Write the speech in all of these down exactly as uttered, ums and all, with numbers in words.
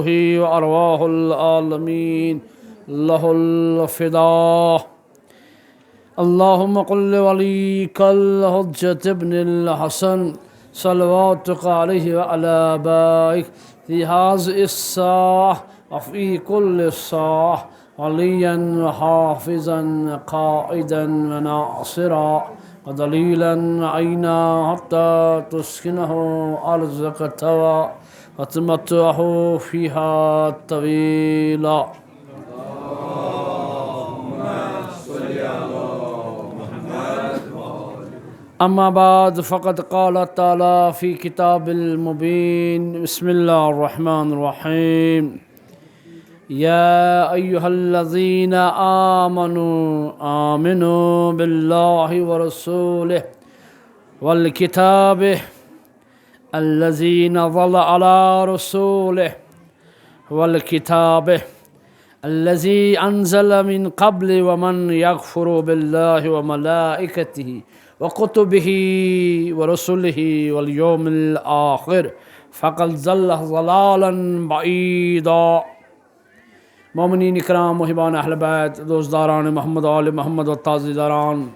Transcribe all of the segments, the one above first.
وأرواح العالمين له الفداء. اللهم قل لوليك الحجة ابن الحسن صلواتك عليه وعلى آبائك في هذه الساعة وفي كل ساعة وليا وحافظا قائدا وناصرا ودليلا وعينا حتى تسكنه أرضك طوعا وتمتعه فيها طويلا. أما بعد، فقد قال تعالى في كتاب المبين: بسم الله الرحمن الرحيم. يا أيها الذين آمنوا آمنوا بالله ورسوله والكتاب الذي نزل على رسوله والكتاب الذي أنزل من قبل ومن يكفر بالله وملائكته وكتبه ورسله واليوم الآخر فقد ضل ضلالا بعيدا. مومنین اکرام، محبان اہل بیت، دوستداران محمد، آل محمد و تعزیداران،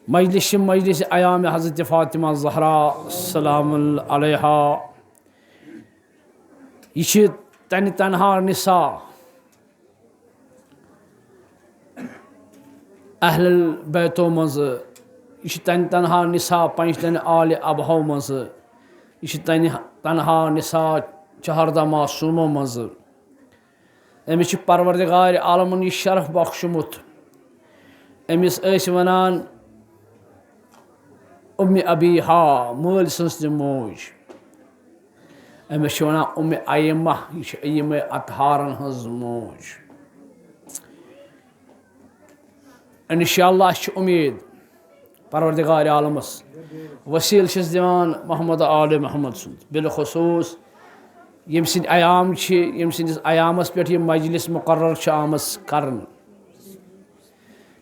مجلس چھِ مجلس ایام حضرت فاطمہ زہرا سلام علیہا۔ یہِ چھِ تنہِ تنہا نساء اہل بیتو منٛزٕ، یہِ چھِ تنہِ تنہا نساء پنجتن آل ابہو منٛزٕ، یہِ چھِ تنہِ تنہا نساء چہاردہ معصومو منٛزٕ۔ أمِس چھِ پروردگار عالمن یہِ شرف بخشمُت۔ أمِس ٲسۍ ونان ام ابیہا، مٲلۍ سٕنٛز تہِ موج۔ أمِس چھِ ونان ام ایمہ، یہِ چھِ ایمہ اطہارن ہٕنٛز موج۔ انشاءاللہ، اَسہِ چھِ اُمید پروردگار عالمس وسیلہٕ چھِس دِوان محمد آل محمد سُنٛد، بالخصوص ییٚمہِ سٕنٛدۍ ایام چھِ، ییٚمہِ سٕنٛدِس ایامس پٮ۪ٹھ یہِ مجلس مقرر چھِ آمٕژ کرنہٕ۔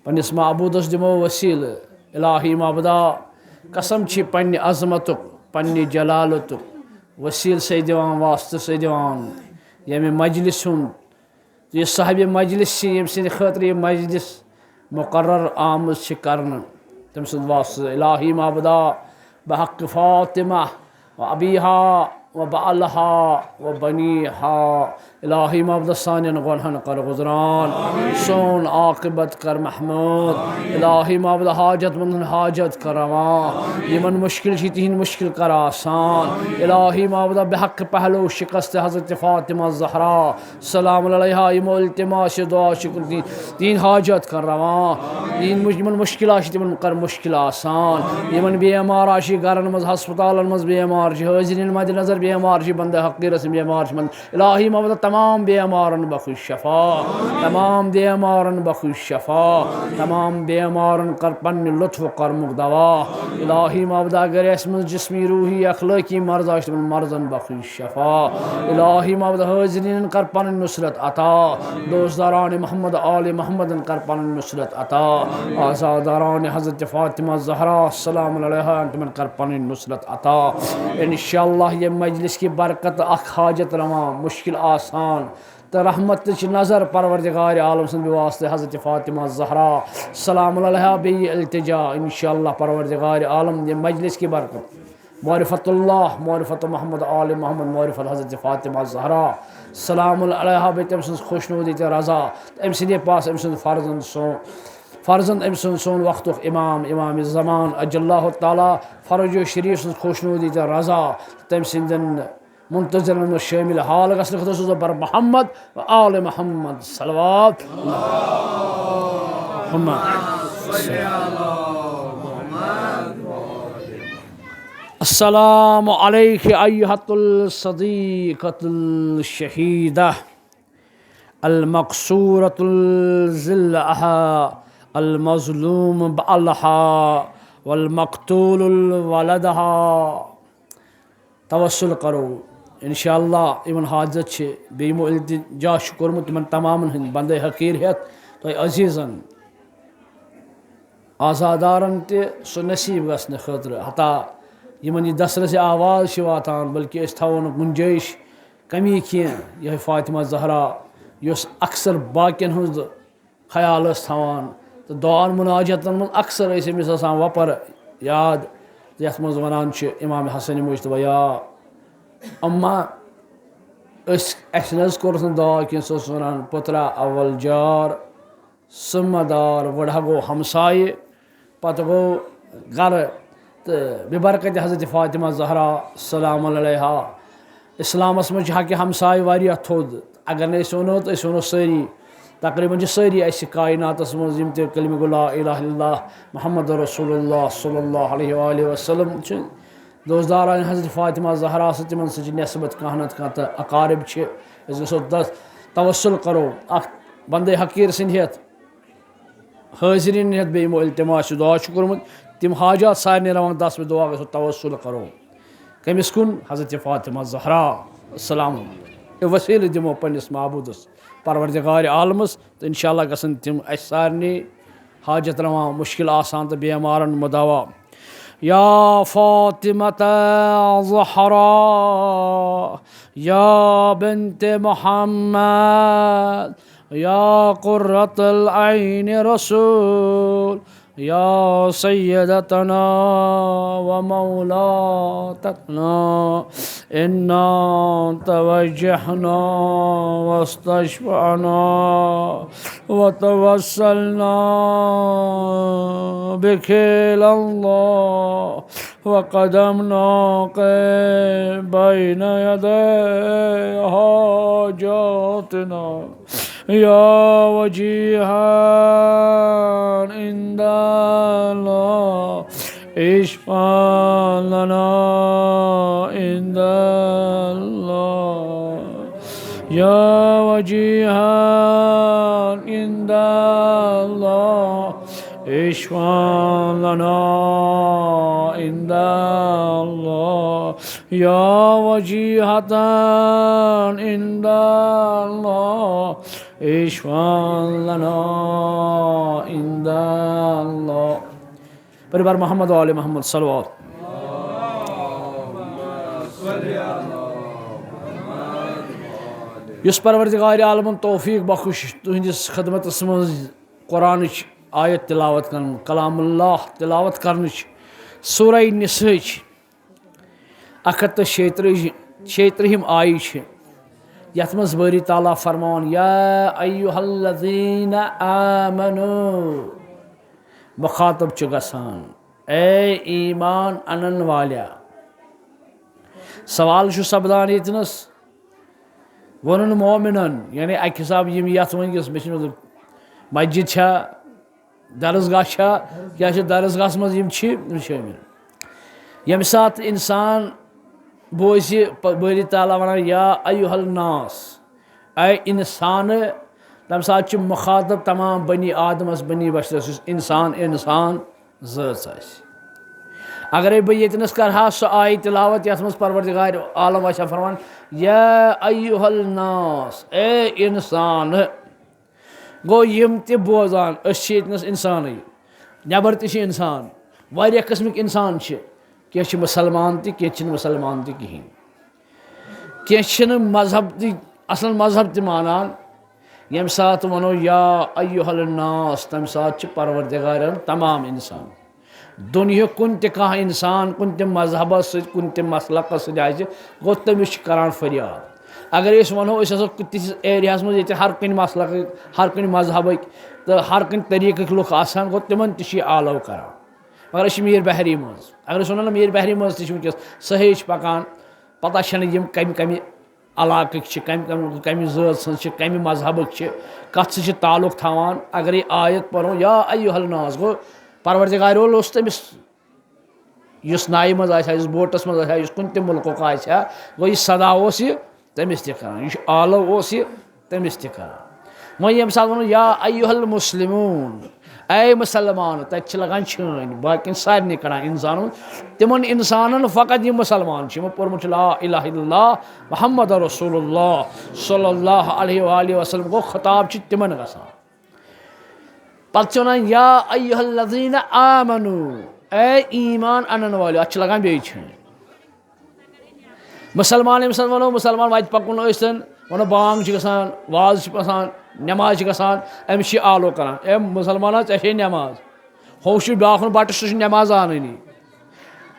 پننِس معبوٗدس دِمو وسیلہٕ۔ الٰہی معبوٗدا، قسم چھِ پننہِ عظمتُک، پننہِ جلالتُک، وسیلہٕ سے دِوان، واسطہٕ سے دِوان ییٚمہِ مجلس ہُنٛد، یُس صاحبِ مجلس چھِ، ییٚمہِ سٕنٛدِ خٲطرٕ یہِ مجلس مقرر آمٕژ چھِ کرنہٕ، تٔمۍ سُنٛد واسطہٕ۔ الٰہی معبوٗدا، بحق فاطمہ و ابیہا و بعلہا و بنیہا، الٰہی معبوٗدا، سانٮ۪ن گۄنہن کر غفران، سون عاقبت کر محمود۔ الٰہی معبوٗدا، حاجت مندن حاجت کر رواں، یِمن مشکل چھِ تِہنٛدۍ مشکل کر آسان۔ الٰہی معبوٗدا، بحق پہلو شکست حضرت فاطمہ زہرا سلام علیہا، یِمو التماس چھِ، دعا چھِ کُن، تِہنٛدۍ حاجت کر رواں، یِہنٛدۍ مُش-، یِمن مشکلات چھِ تِمن کر مشکل آسان، یِمن بیمار چھِ گرن منٛز، ہسپتالن منٛز بیمار چھِ، حٲضرین مد نظر بیمار چھِ، بندہ حقیرس بیمار چھِ، الٰہی معبوٗدا، تمام بیمارن بخش شفا، تمام بیمارن بخش شفا، تمام بیمارن کر پننہِ لطف و کرمُک دوا۔ الٰہی معبوٗدا، اگر اَسہِ منٛز جسمی، روحی، اخلٲقی مرض آسہِ، تِمن مرضن بخش شفا۔ الٰہی معبوٗدا، حٲضرینن کر پنٕنۍ نصرت عطا، دوستداران محمد، آل محمدن کر پنٕنۍ نصرت عطا، عزاداران حضرت فاطمہ زہرا سلام علیہا، تِمن کر پنٕنۍ نصرت عطا۔ انشاءاللہ، ییٚمہِ مجلس کی برکت اکھ حاجت رواں، مشکل آسان تہٕ رحمتٕچ نظر پروردگار عالم سٕنٛدِ واسطہٕ حضرت فاطمہ زہرا سلام علیہا بیٚیہِ التجا۔ انشاءاللہ پروردگار عالم ییٚمہِ مجلس کی برکت، معرفت اللہ، معرفت محمد، آل محمد، معرفت حضرت فاطمہ زہرا سلام علیہا، بیٚیہِ تٔمۍ سٕنٛز خوشنودی تہٕ رضا، تہٕ أمۍ سٕنٛدے پاس أمۍ سُنٛد فرزند سون، فرزند أمۍ سُنٛد سون وقتُک امام، امام زمان عجل اللہ تعالیٰ فرجہ شریف سٕنٛز خوشنودی تہٕ رضا، تہٕ تٔمۍ سٕنٛدٮ۪ن منتظرن منٛز شٲمِل حال گژھنہٕ خٲطرٕ سوزو بر محمد و آل محمد صلوات۔ اللہم السلام علیک ایہۃ الصدیقۃ الشہیدہ المقصورۃ الضلعہا المظلوم بعلہا والمقتول ولدہا۔ توسل کرو۔ انشاءاللہ یِمن حاجت چھِ، بیٚیہِ یِمو التجا چھُ کوٚرمُت، تِمن تمامن ہٕنٛدۍ بندے حقیٖر ہٮ۪تھ تۄہہِ عزیٖزن، عزادارن تہِ سُہ نصیٖب گژھنہٕ خٲطرٕ، حتیٰ یِمن یہِ دسترس آواز چھِ واتان، بلکہِ أسۍ تھاوو نہٕ گُنجٲیِش کمی کینٛہہ۔ یِہوٚے فاطمہ زہرا، یۄس اکثر باقین ہٕنٛز خیال ٲس تھاوان، تہٕ دعاہن مناجاتن منٛز اکثر ٲسۍ أمِس آسان وۄپر یاد، یتھ منٛز ونان چھِ امام حسن مجتبیٰ، یا اما، أسۍ، اسہِ نہ حظ کوٚرُس نہٕ دعا کینٛہہ، سُہ اوس ونان، پُترا اول جار، سُمہ دار، وٕڑہا گوٚو ہمسایہِ، پتہٕ گوٚو گرٕ۔ تہٕ ببرکت حضرت فاطمہ زہرا سلام علیہا، اسلامس منٛز چھِ حق ہمسایہِ واریاہ تھوٚد۔ اگر نہٕ أسۍ ونو تہٕ أسۍ ونو سٲری، تقریباً چھِ سٲری اسہِ کائناتس منٛز یِم تہِ کلمہ گو لا الہ الا اللہ محمد رسول اللہ صلی اللہ علیہ وآلہ وسلم چھِ دوستداران حضرت فاطمہ زہرا سۭتۍ، تِمن سۭتۍ چھِ نسبت کانٛہہ نتہٕ کانٛہہ تہٕ اقارب چھِ۔ أسۍ گژھو تس توسل کرو اکھ بندے حقیٖر سٕنٛدِ ہٮ۪تھ، حٲضریٖن ہٮ۪تھ بیٚیہِ یِمو التماس چھُ، دعا چھُ کوٚرمُت، تِم حاجات سارنٕے رَوان دَس بہٕ دعا گژھو توسل کرو۔ کٔمِس کُن؟ حضرت فاطمہ زہرا سلام۔ یہِ وسیلہٕ دِمو پننِس معبوٗدس پروردگار عالمس، تہٕ انشاءاللہ گژھن تِم اسہِ سارنٕے حاجت روا، مشکل آسان تہٕ بیمارن مداوا۔ یا فاطمہ زہرا، یا بنت محمد، یا قرۃ العین رسول، یا سیدتنا و مولاتنا، انا توجہنا واستشفعنا وتوسلنا بک الی اللہ وقدمناک بین یدی حاجاتنا۔ یا وجیہا عند اللہ، اشفع لنا عند اللہ۔ یا وجیہا عند اللہ، اشفع لنا عند اللہ۔ یا وجیہا عند اللہ، اشفع لنا عند اللہ۔ پٔرِو بر محمد و آل محمد صلوات۔ یُس پروردگار عالمن توفیق بخش تُہنٛدِس خدمتس منٛز قرآنٕچ آیت تلاوت کرن، کلام اللہ تلاوت کرنٕچ، سورہ نساء چھِ، اکھ ہتھ تہٕ شیٚیہِ ترٕٛہ، شیٚیہِ ترٕٛہِم آیہِ چھِ، یتھ منٛز باری تعالیٰ فرماوان، یا ایھا الذین آمنو، مخاطب چھُ گژھان، اے ایمان انن والیا۔ سوال چھُ سپدان ییٚتنس، ووٚنُن مومنن، یعنی اکہِ حساب یِم یتھ وٕنکیٚس، مےٚ چھُنہٕ مطلب، مسجد چھا، درسگاہ چھا، کیٛاہ چھِ درسگاہس منٛز یِم چھِ، یِم چھِ شٲمِل۔ ییٚمہِ ساتہٕ انسان بوزِ پ-، باری تعالیٰ ونان، یا ایھا الناس، اے انسان، تمہِ ساتہٕ چھُ مخاطب تمام بنی آدمس، بنی بشرس، یُس انسان، انسان زٲژ آسہِ۔ اگرے بہٕ ییٚتنس کرٕ ہا سۄ آیہِ تلاوت یتھ منٛز پروردگار عالم آسہِ ہا فرمان، یا ایھا الناس، اے انسان۔ گوٚو یِم تہِ بوزان، أسۍ چھِ ییٚتنس انسانٕے، نٮ۪بر تہِ چھِ انسان، واریاہ قٕسمٕکۍ انسان چھِ، کینٛہہ چھِ مسلمان تہِ، کینٛہہ چھِنہٕ مسلمان تہِ کِہیٖنۍ۔ کینٛہہ چھِنہٕ مذہب تہِ، اصل مذہب تہِ مانان۔ ییٚمہِ ساتہٕ ونو یا ایھا الناس، تمہِ ساتہٕ چھِ پروردگارن تمام انسان، دُنیہُک کُنہِ تہِ کانٛہہ انسان، کُنہِ تہِ مذہبس سۭتۍ، کُنہِ تہِ مسلکس سۭتۍ آسہِ، گوٚو تٔمِس چھِ کران فریاد۔ اگر أسۍ ونو، أسۍ آسو تِتھِس ایریاہس منٛز ییٚتہِ ہر کُنہِ مسلکٕکۍ، ہر کُنہِ مذہبٕکۍ تہٕ ہر کُنہِ طریٖقٕکۍ لُکھ آسان، گوٚو تِمن تہِ چھِ یہِ آلو کران۔ مگر أسۍ چھِ میر بحری منٛز، اگر أسۍ ونو نہ، میر بحری منٛز تہِ چھِ وٕنکیٚس صحیح چھِ پکان، پتہ چھنہٕ یِم کمہِ کمہِ علاقٕکۍ چھِ، کمہِ، کمہِ، کمہِ ذٲژ ہٕنٛز چھِ، کمہِ مذہبٕکۍ چھِ، کتھ سۭتۍ چھِ تعلق تھاوان۔ اگر یہِ آیت پرو، یا ایھا الناس، گوٚو پروردگار اوس تٔمِس، یُس نایہِ منٛز آسہِ ہا، یُس بوٹس منٛز آسہِ ہا، یُس کُنہِ تہِ مُلکُک آسہِ ہا، گوٚو یہِ صدا اوس یہِ تٔمِس تہِ کران، یہِ چھُ آلو اوس یہِ تٔمِس تہِ کران۔ وۄنۍ ییٚمہِ ساتہٕ ووٚنُن، یا ایھا المسلمون، اے مسلمان، تتہِ چھِ لگان چھٲنۍ، باقین سارنٕے کڑان انسانن، تِمن انسانن فقط یِم مسلمان چھِ، یِمو پوٚرمُت چھُ لا الہ الا اللہ محمد رسول اللہ صلی اللہ علیہ وآلہ وسلم، گوٚو خطاب چھُ تِمن گژھان۔ پتہٕ چھِ ونان، یا ایھا الذین آمنو، اے ایمان انن والٮ۪و، اتھ چھِ لگان بیٚیہِ چھٲنۍ۔ مُسلمان، ییٚمہِ ساتہٕ وَنو مُسلمان، وَتہِ پَکُن ٲسۍتَن، وَنو بانٛگ چھِ گژھان، واز چھِ پَسان، نٮ۪ماز چھِ گژھان، أمِس چھِ آلو کَران، "اے مُسلمانا، ژےٚ چھے نٮ۪ماز۔" ہُہ چھُ بیٛاکھ وَنان، "بَٹہٕ، سُہ چھُ نٮ۪ماز اَنٲنی۔"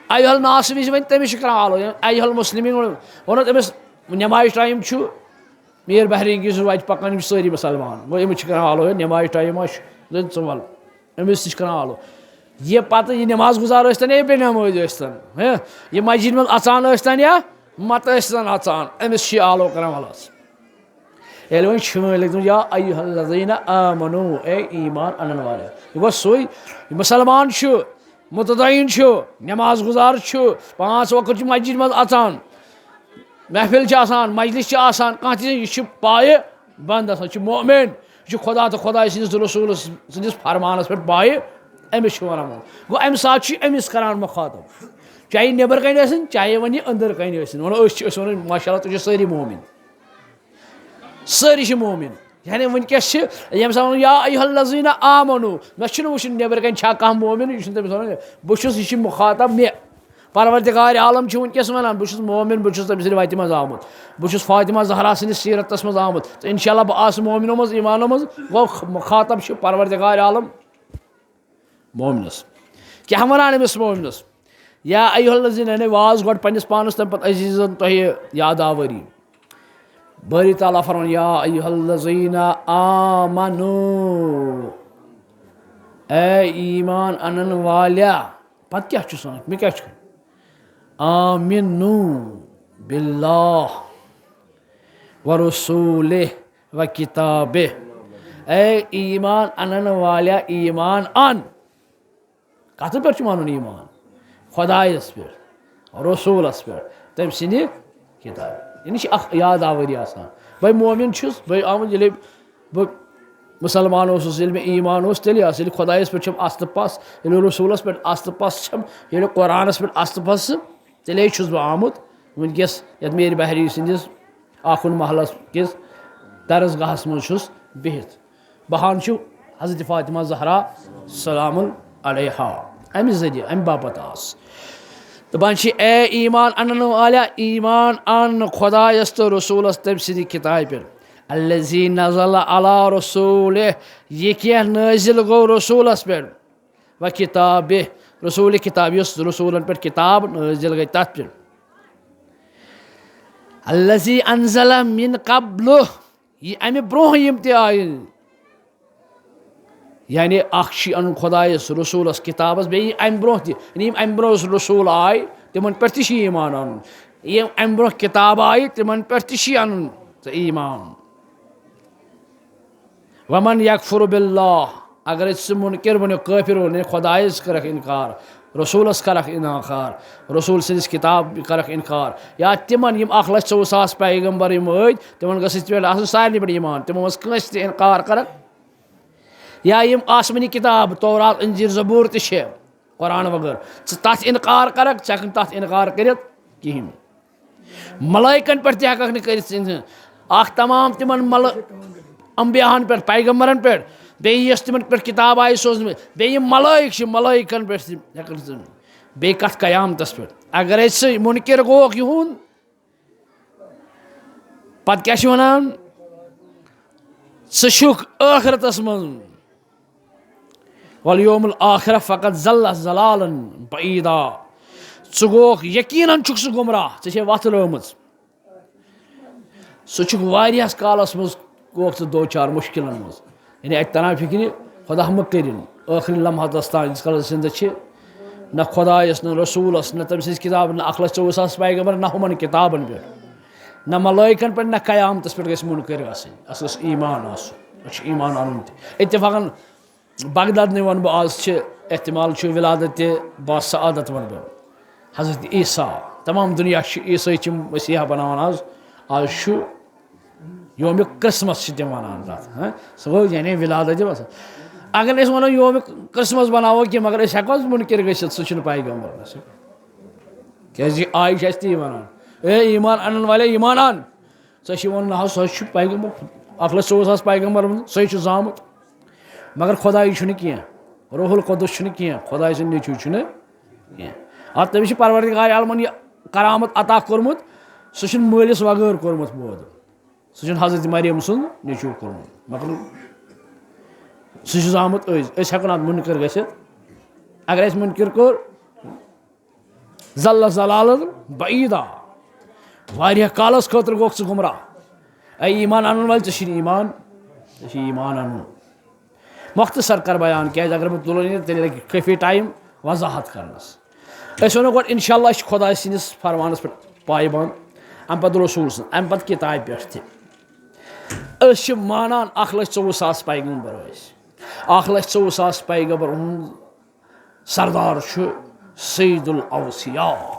ایُّہَ الناس وِزِ وَنہِ تٔمِس چھِ کَران آلو، ایُّہَ المُسلِمیٖن وَنو تٔمِس، نٮ۪مازِ ٹایم چھُ، میٖر بحرین کِس وَتہِ پَکان، یِم چھِ سٲری مُسلمان، گوٚو أمِس چھِ کَران آلو، ہے نٮ۪مازِ ٹایم ہا چھُ، زَن ژٕ وَل۔ أمِس تہِ چھِ کَران آلو۔ یہِ پَتہٕ یہِ نٮ۪ماز گُزار ٲسۍتَن یا بے نٮ۪مٲزۍ ٲسۍتَن، ہہ، یہِ مسجد منٛز اَژان ٲسۍتَن یا مَتہٕ ٲسۍتَن اَژان، أمِس چھِ یہِ آلو کَران وَلہٕ حظ۔ ییٚلہِ وۄنۍ چھٲنۍ لٔگۍ تِم، یا ایُّہَ الذیٖنَ آمَنوٗ، اے ایٖمان اَنَن والٮ۪و۔ یہِ گوٚو سُے، یہِ مُسلمان چھُ، مُتدَیِن چھُ، نٮ۪ماز گُزار چھُ، پانٛژھ وقت چھُ مسجد منٛز اَژان، محفل چھِ آسان، مجلس چھِ آسان، کانٛہہ تہِ، یہِ چھُ پایہِ بنٛد آسان، یہِ چھُ مؤمن، یہِ چھُ خۄدا تہٕ خۄداے سٕنٛدِس رسوٗلس سٕنٛدِس فرمانس پٮ۪ٹھ پایہِ، أمِس چھُ وَنان مؤمن۔ گوٚو، اَمہِ ساتہٕ چھُ أمِس کران مُخاطب، چاہے نیٚبرٕ کنہِ ٲسِن، چاہے وۄنۍ یہِ أنٛدرٕ کنہِ ٲسِن۔ وَنو، أسۍ چھِ، أسۍ وَنو، ماشاء اللہ، تُہۍ چھِو سٲری مؤمن، سٲری چھِ مؤمن۔ یعنی وٕنکیٚس چھِ، ییٚمہِ ساتہٕ وَنو، یا ایُّہَ الذیٖنَ آمَنوٗ، مےٚ چھُنہٕ وٕچھُن نیٚبرٕ کنہِ چھا کانٛہہ مؤمن، یہِ چھُنہٕ تٔمِس وَنان، بہٕ چھُس، یہِ چھُ مُخاطب مےٚ۔ پروردگار عالم چھُ وٕنکیٚس وَنان، بہٕ چھُس مؤمن، بہٕ چھُس تٔمۍ سٕنٛدِ وَتہِ منٛز آمُت، بہٕ چھُس فاطمہ زہرا سٕنٛدِس سیٖرتَس منٛز آمُت، تہٕ انشاءاللہ بہٕ آسہٕ مؤمنو منٛز، ایٖمانو منٛز۔ گوٚو، مُخاطب چھُ پروردگار عالم مؤمنَس۔ کیٛاہ وَنان أمِس مؤمنَس؟ یا ایُّہَ الذیٖنَ، یعنی واز گۄڈٕ پنٛنِس پانَس، تَمہِ پَتہٕ عزیٖزَن تۄہہِ یاداوٲری۔ باری تعالیٰ فرماوان، یا ایُّہَ الذیٖنَ آمَنوٗ، اے ایٖمان اَنَن والیا۔ پَتہٕ کیٛاہ چھُ سونٛچ-، مےٚ کیٛاہ چھُ کَرُن؟ آمِنوٗ بِاللہ و رسولہ و کتابہ۔ اے ایٖمان اَنَن والیا، ایٖمان اَن۔ کَتھ پٮ۪ٹھ چھُ وَنُن ایٖمان؟ خۄدایَس پٮ۪ٹھ، رسوٗلَس پٮ۪ٹھ، تٔمۍ سٕنٛدِ کِتابہِ۔ یعنی چھِ اَکھ یاد آوری آسان۔ بہٕ مؤمن چھُس، بہٕ آمُت، ییٚلہِ بہٕ مُسلمان اوسُس، ییٚلہِ مےٚ ایٖمان اوس، تیٚلہِ آسہٕ، ییٚلہِ خۄدایَس پٮ۪ٹھ چھَم آستہٕ پَس، ییٚلہِ رسوٗلَس پٮ۪ٹھ آستہٕ پَس چھَم، ییٚلہِ قرآنَس پٮ۪ٹھ آستہٕ پَس چھِ، تیٚلے چھُس بہٕ آمُت وٕنکیٚس یَتھ میٖر بحری سٕنٛدِس آخُن محلَس کِس درسگاہَس منٛز چھُس بِہِتھ۔ بہان چھُ حضرت فاطمہ زہرا سلام علیہا، اَمہِ ذٔریعہٕ، اَمہِ باپتھ آس۔ دَپان چھِ، اے ایٖمان اَنَن والیا، ایٖمان اَن خۄدایَس تہٕ رسوٗلَس، تٔمۍ سٕنٛدِ کِتابہِ پٮ۪ٹھ۔ الذی نزل علی رسولہ، یہِ کینٛہہ نٲزِل گوٚو رسوٗلَس پٮ۪ٹھ۔ و کتابہ، رسول کتاب، یۄس رسولن پٮ۪ٹھ کتاب نٲزِل گٔے تتھ پٮ۪ٹھ۔ الذی انزل من قبل، یہِ امہِ برونٛہہ یِم تہِ آیہِ، یعنی اکھ چھُ انُن خۄدایس رسولس کتابس، بیٚیہِ امہِ برونٛہہ تہِ، یعنی یِم امہِ برونٛہہ رسول آے، تِمن پٮ۪ٹھ تہِ چھُ ایمان انُن۔ یِم امہِ برونٛہہ کتاب آیہِ، تِمن پٮ۪ٹھ تہِ چھُ انُن ژےٚ ایمان۔ ومن یکفر باللہ، اگر ژٕ منکر بنیو، کٲفر بنیو، خۄدایس کرکھ انکار، رسولس کرکھ انکار، رسول سٕنٛدِس کتاب کرکھ انکار، یا تِمن یِم اکھ لچھ ژوٚوُہ ساس پیغمبر یِم ٲدۍ، تِمن گٔژھ یِتھ پٲٹھۍ آسُن سارنٕے پٮ۪ٹھ ایمان، تِمو منٛز کٲنٛسہِ تہِ انکار کرکھ، یا یِم آسمٲنی کتاب تورات، انجیل، زبور تہِ چھِ، قرآن وغٲرٕ، ژٕ تتھ انکار کرکھ، ژٕ ہٮ۪کھ نہٕ تتھ انکار کٔرِتھ کہیٖنۍ۔ ملائکن پٮ۪ٹھ تہِ ہٮ۪ککھ نہٕ کٔرِتھ ژٕ انسان۔ اکھ تمام تِمن مل-، انبیاہن پٮ۪ٹھ، پیغمبرن پٮ۪ٹھ، بیٚیہِ یۄس تِمن پٮ۪ٹھ کتاب آیہِ سوزنہٕ، بیٚیہِ یِم ملائک چھِ، ملائکن پٮ۪ٹھ تہِ ہٮ۪ککھ نہٕ ژٕ، بیٚیہِ کتھ قیامتس پٮ۪ٹھ۔ اگرے ژٕ منکر گوکھ یِہُنٛد، پتہٕ کیٛاہ چھِ ونان؟ ژٕ چھُکھ ٲخرتس منٛز، والیوم الآخرہ فقد ضل ضلالا بعیدا۔ ژٕ گوکھ، یقیناً چھُکھ ژٕ گمراہ، ژےٚ چھے وتھ رٲومٕژ۔ ژٕ چھُکھ واریاہس کالس منٛز گوکھ ژٕ دوچار مشکلن منٛز۔ یعنی اتہِ تران فکرِ، خدا مہ کٔرِن، ٲخری لمحاتس تام، ییٖتِس کالس زندٕ چھِ، نہ خۄدایس، نہ رسولس، نہ تٔمۍ سٕنٛز کتاب، نہ اکھ لچھ ژوٚوُہ ساس پیغمبر، نہ ہُمن کتابن پٮ۪ٹھ، نہ ملائکن پٮ۪ٹھ، نہ قیامتس پٮ۪ٹھ گژھِ منکر گژھٕنۍ۔ اَسہِ گژھِ ایمان آسُن۔ اَسہِ چھُ ایمان اَنُن تہِ۔ اتفاقاً بغداد نٕے وَنہٕ بہٕ، آز چھِ احتمال چھُ ولادت با سعادت وَنہٕ بہٕ، حضرت عیسیٰ۔ تمام دُنیا چھُ عیسٲے چھِ مسیحا بناوان آز۔ آز چھُ یومِ کرسمس چھِ تِم وَنان تَتھ، ہاں؟ سُہ گوٚو یعنی ولادت دِوس۔ اگر أسۍ وَنو یومِ کرسمس بناوو کینٛہہ، مگر أسۍ ہٮ۪کو حظ مُنکِر گٔژھِتھ؟ سُہ چھُنہٕ پیغمبر گژھُن۔ کیٛازِ یہِ آیہِ چھِ اَسہِ تی وَنان، اے ایمان اَنَن والے، ایمان اَن۔ ژےٚ چھِ وَنُن، نہ حظ، سُہ حظ چھُ پیغمبر، اَکھ لَچھ ژوٚوُہ ساس پیغمبر، سُے چھُ زامُت۔ مگر خۄدایہِ چھُنہٕ کینٛہہ، روح القدس چھُنہٕ کینٛہہ، خۄداے سُنٛد نیٚچوٗ چھُنہٕ کینٛہہ۔ اَتھ تٔمِس چھِ پروردگار عالمَن یہِ کرامت عطا کوٚرمُت، سُہ چھُنہٕ مٲلِس وغٲر کوٚرمُت پٲدٕ۔ سُہ چھُنہٕ حضرت مریم سُنٛد نیٚچوٗ کوٚرمُت۔ مۄکلیو۔ سُہ چھُ زامُت أزۍ۔ أسۍ ہٮ۪کو نہٕ اَتھ مُنکِر گٔژھِتھ۔ اگر اَسہِ مُنکِر کوٚر، ضل ضلالًا بعیدا۔ واریاہ کالَس خٲطرٕ گوٚکھ ژٕ گمراہ۔ اے ایمان اَنَن وٲلۍ، ژےٚ چھُے نہٕ ایمان، ژےٚ چھُے ایمان اَنُن۔ مۄختصر کر بیان، کیازِ اگر بہٕ تُلہٕ نہٕ، تیٚلہِ لگہِ کٲفی ٹایم وضاحت کرنس۔ أسۍ ونو گۄڈٕ، انشاءاللہ، أسۍ چھِ خۄداے سٕنٛدِس فرمانس پٮ۪ٹھ پایبند، امہِ پتہٕ رسول سٕنٛز، امہِ پتہٕ کتابہِ پٮ۪ٹھ تہِ۔ أسۍ چھِ مانان اکھ لچھ ژوٚوُہ ساس پیغمبر ٲسۍ۔ اکھ لچھ ژوٚوُہ ساس پیغمبر ہُنٛد سردار چھُ سید الاوصیاء۔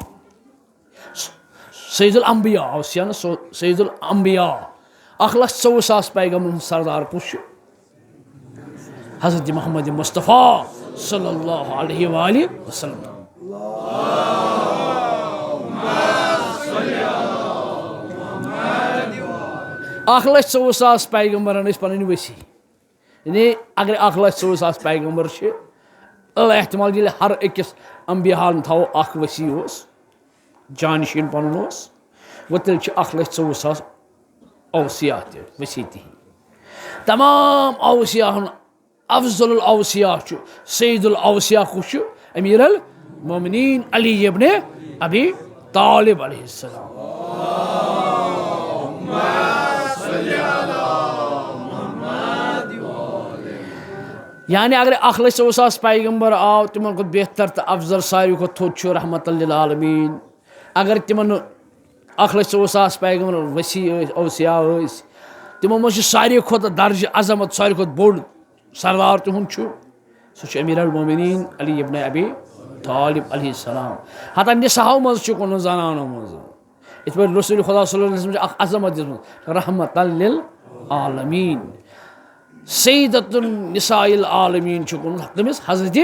سید الانبیاء، اوصیاء نہٕ، سو-، سید الانبیاء۔ اکھ لچھ ژوٚوُہ ساس پیغمبرن ہُنٛد سردار کُس چھُ؟ حضرت محمد مصطفیٰ صلی اللہ علیہ وآلہ وسلم۔ اکھ لچھ ژوٚوُہ ساس پیغمبرن ٲسۍ پنٕنۍ ؤسی۔ یعنی اگر اکھ لچھ ژوٚوُہ ساس پیغمبر چھِ، الاحتمال ییٚلہِ ہر أکِس انبیاہن تھاوو اکھ ؤسی اوس، جانشین پنُن اوس، گوٚو تیٚلہِ چھِ اکھ لچھ ژوٚوُہ ساس اوصیاء تہِ ؤسی تِہِنٛدۍ۔ تمام اوصیاہن افضل الاوصیاء چھُ، سید الاوصیاء کُس چھُ؟ امیر المومنین علی ابن ابی طالب علیہ السلام۔ یعنی اگر اکھ لچھ ژوٚوُہ ساس پیغمبر آو، تِمن کھۄتہٕ بہتر تہٕ افضل، ساروی کھۄتہٕ تھوٚد چھُ رحمت للعالمین۔ اگر تِمن اکھ لچھ ژوٚوُہ ساس پیغمبر ؤسی ٲسۍ، اوصیاء ٲسۍ، تِمو منٛز چھُ ساروی کھۄتہٕ درجہٕ عظمت، ساروی کھۄتہٕ بوٚڑ سردار تِہُنٛد چھُ، سُہ چھُ امیر المومنین علی ابن ابی طالب علیہ السلام۔ حتی نساہو منٛز چھُکھ ووٚنمُت، زنانو منٛز۔ یِتھ پٲٹھۍ رسول خدا صلی اللہ علیہ وسلم چھِ اکھ عظمت دِژمٕژ، رحمت للعالمین۔ سیدۃ النساء العالمین چھُکھ ووٚنمُت تٔمِس حضرت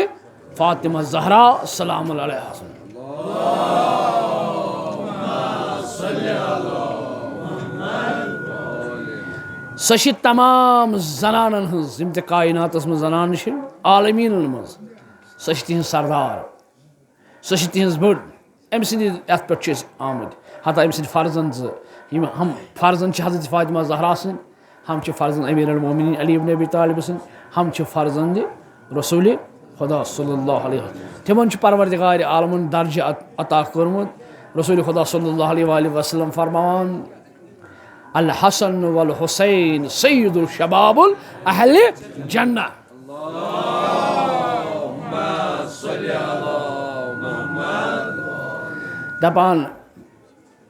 فاطمہ زہرا سلام اللہ علیہا۔ سۄ چھِ تمام زنانن ہٕنٛز، یِم تہِ کائناتس منٛز زنانہٕ چھِ، عالمیٖنن منٛز، سۄ چھِ تِہنٛز سردار، سۄ چھِ تِہنٛز بٔڑ۔ أمۍ سٕنٛدِ یتھ پٮ۪ٹھ چھِ أسۍ آمٕتۍ۔ حتی أمۍ سٕنٛدۍ فرزند زٕ، یِم ہم فرزند چھِ حضرت فاطمہ زہرا سٕنٛدۍ، ہم چھِ فرزند امیر المومنین علی ابن ابی طالب سٕنٛدۍ، ہم چھِ فرزند رسول خدا صلی اللہ علیہ وسلم۔ تِمن چھُ پروردگار عالمن درجہٕ عط-، عطا کوٚرمُت۔ رسول خدا صلی اللہ علیہ وآلہ وسلم فرماوان، الحسن والحسین سید الشباب اہل جنہ۔ دپان،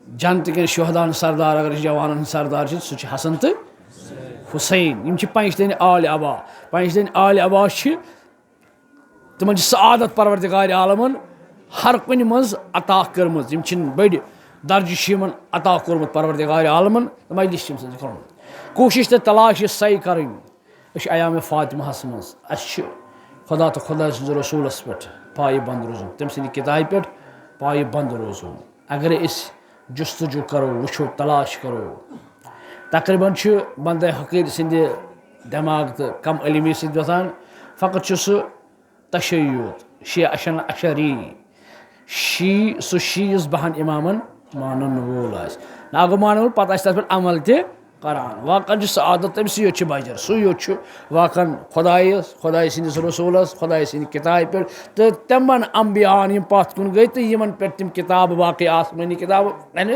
جنتہٕ کٮ۪ن شہداہن سردار، اگر أسۍ جوانن ہٕنٛدۍ سردار چھِ، سُہ چھُ حسن تہٕ حسین۔ یِم چھِ پنجتن آل عبا۔ پنجتن آل عبا چھِ، تِمن چھِ سعادت پروردگار عالمن ہر کُنہِ منٛز عطا کٔرمٕژ۔ یِم چھِنہٕ بٔڑۍ درجہٕ چھُ یِمن عطا کوٚرمُت پروردگار عالمن، مجلس چھِ یِم سٕنٛز کوٚرمُت۔ کوٗشش تہٕ تلاش یہِ سعی کرٕنۍ۔ أسۍ چھِ ایام فاطمہس منٛز، اَسہِ چھِ خدا تہٕ خداے سٕنٛدِس رسوٗلس پٮ۪ٹھ پایہِ بنٛد روزُن، تٔمۍ سٕنٛدِ کِتابہِ پٮ۪ٹھ پایہِ بنٛد روزُن۔ اگرے أسۍ جستجو کرو، وٕچھو، تلاش کرو، تقریباً چھُ بندے حقیٖر سٕنٛدِ دٮ۪ماغ تہٕ کم علمی سۭتۍ گژھان، فقط چھُ سُہ تشیع یوت، شیعہ اشن-، اشعری، شی-، سُہ شیعہ یُس بہن امامن مانن وول آسہِ۔ نہ گوٚو مانن وول، پتہٕ آسہِ تتھ پٮ۪ٹھ عمل تہِ کران۔ واقعاً چھُ سعادت تٔمۍ سٕے یوت چھُ بجر، سُے یوت چھُ واقعاً خدایس، خدایہِ سٕنٛدِس رسوٗلس، خدایہِ سٕنٛدِ کِتابہِ پٮ۪ٹھ تہٕ تِمن انبیاہن یِم پتھ کُن گٔے تہٕ یِمن پٮ۪ٹھ تِم کِتابہٕ، باقٕے آسمٲنی کِتابہٕ انہِ۔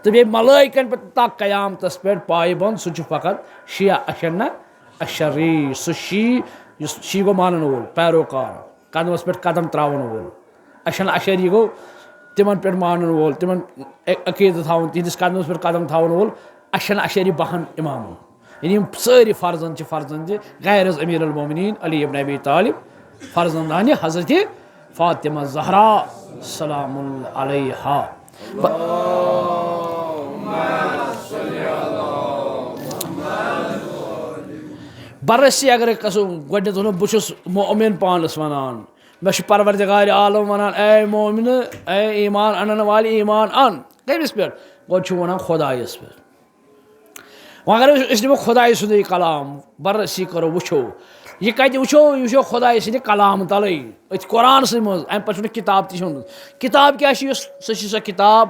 تہٕ بیٚیہِ ملٲیکن پٮ۪ٹھ تا قیامتس پٮ۪ٹھ پایہِ بنٛد، سُہ چھُ فقط شیعہ اشن-، اشعری، سُہ شی-، یُس شی گوٚو مانن وول، پیروکار، قدمس پٮ۪ٹھ قدم تراون وول۔ اشن اشعری گوٚو تِمن پٮ۪ٹھ مانن وول، تِمن عقیدٕ تھاوُن، تِہنٛدِس قدمس پٮ۪ٹھ قدم تھاون وول اشن اشعری بہن امامن۔ یعنی یِم سٲری فرزند چھِ فرزند غیر از امیر المومنین علی ابن ابی طالب، فرزندانِ حضرت فاطمہ زہرا سلام اللہ علیہا۔ ب-، بررسی اگر کسو گۄڈنیتھ وَنو، بہٕ چھُس مؤمن پانس ونان، مےٚ چھُ پروردگار عالم ونان، اے مومنہٕ، اے ایمان انن والہِ، ایمان ان۔ کٔمِس پٮ۪ٹھ؟ گۄڈٕ چھُ ونان خدایس پٮ۪ٹھ۔ وۄنۍ اگر أسۍ، أسۍ نِمو خۄدایہِ سُنٛدُے کلام، بررسی کرو، وٕچھو، یہِ کتہِ وٕچھو؟ یہِ وٕچھو خۄدایہِ سٕنٛدِ کلام تلٕے، أتھۍ قرآنسٕے منٛز۔ امہِ پتہٕ چھُنہٕ کتاب تہِ چھُنہٕ۔ کتاب کیٛاہ چھِ؟ یُس، سۄ چھِ سۄ کتاب،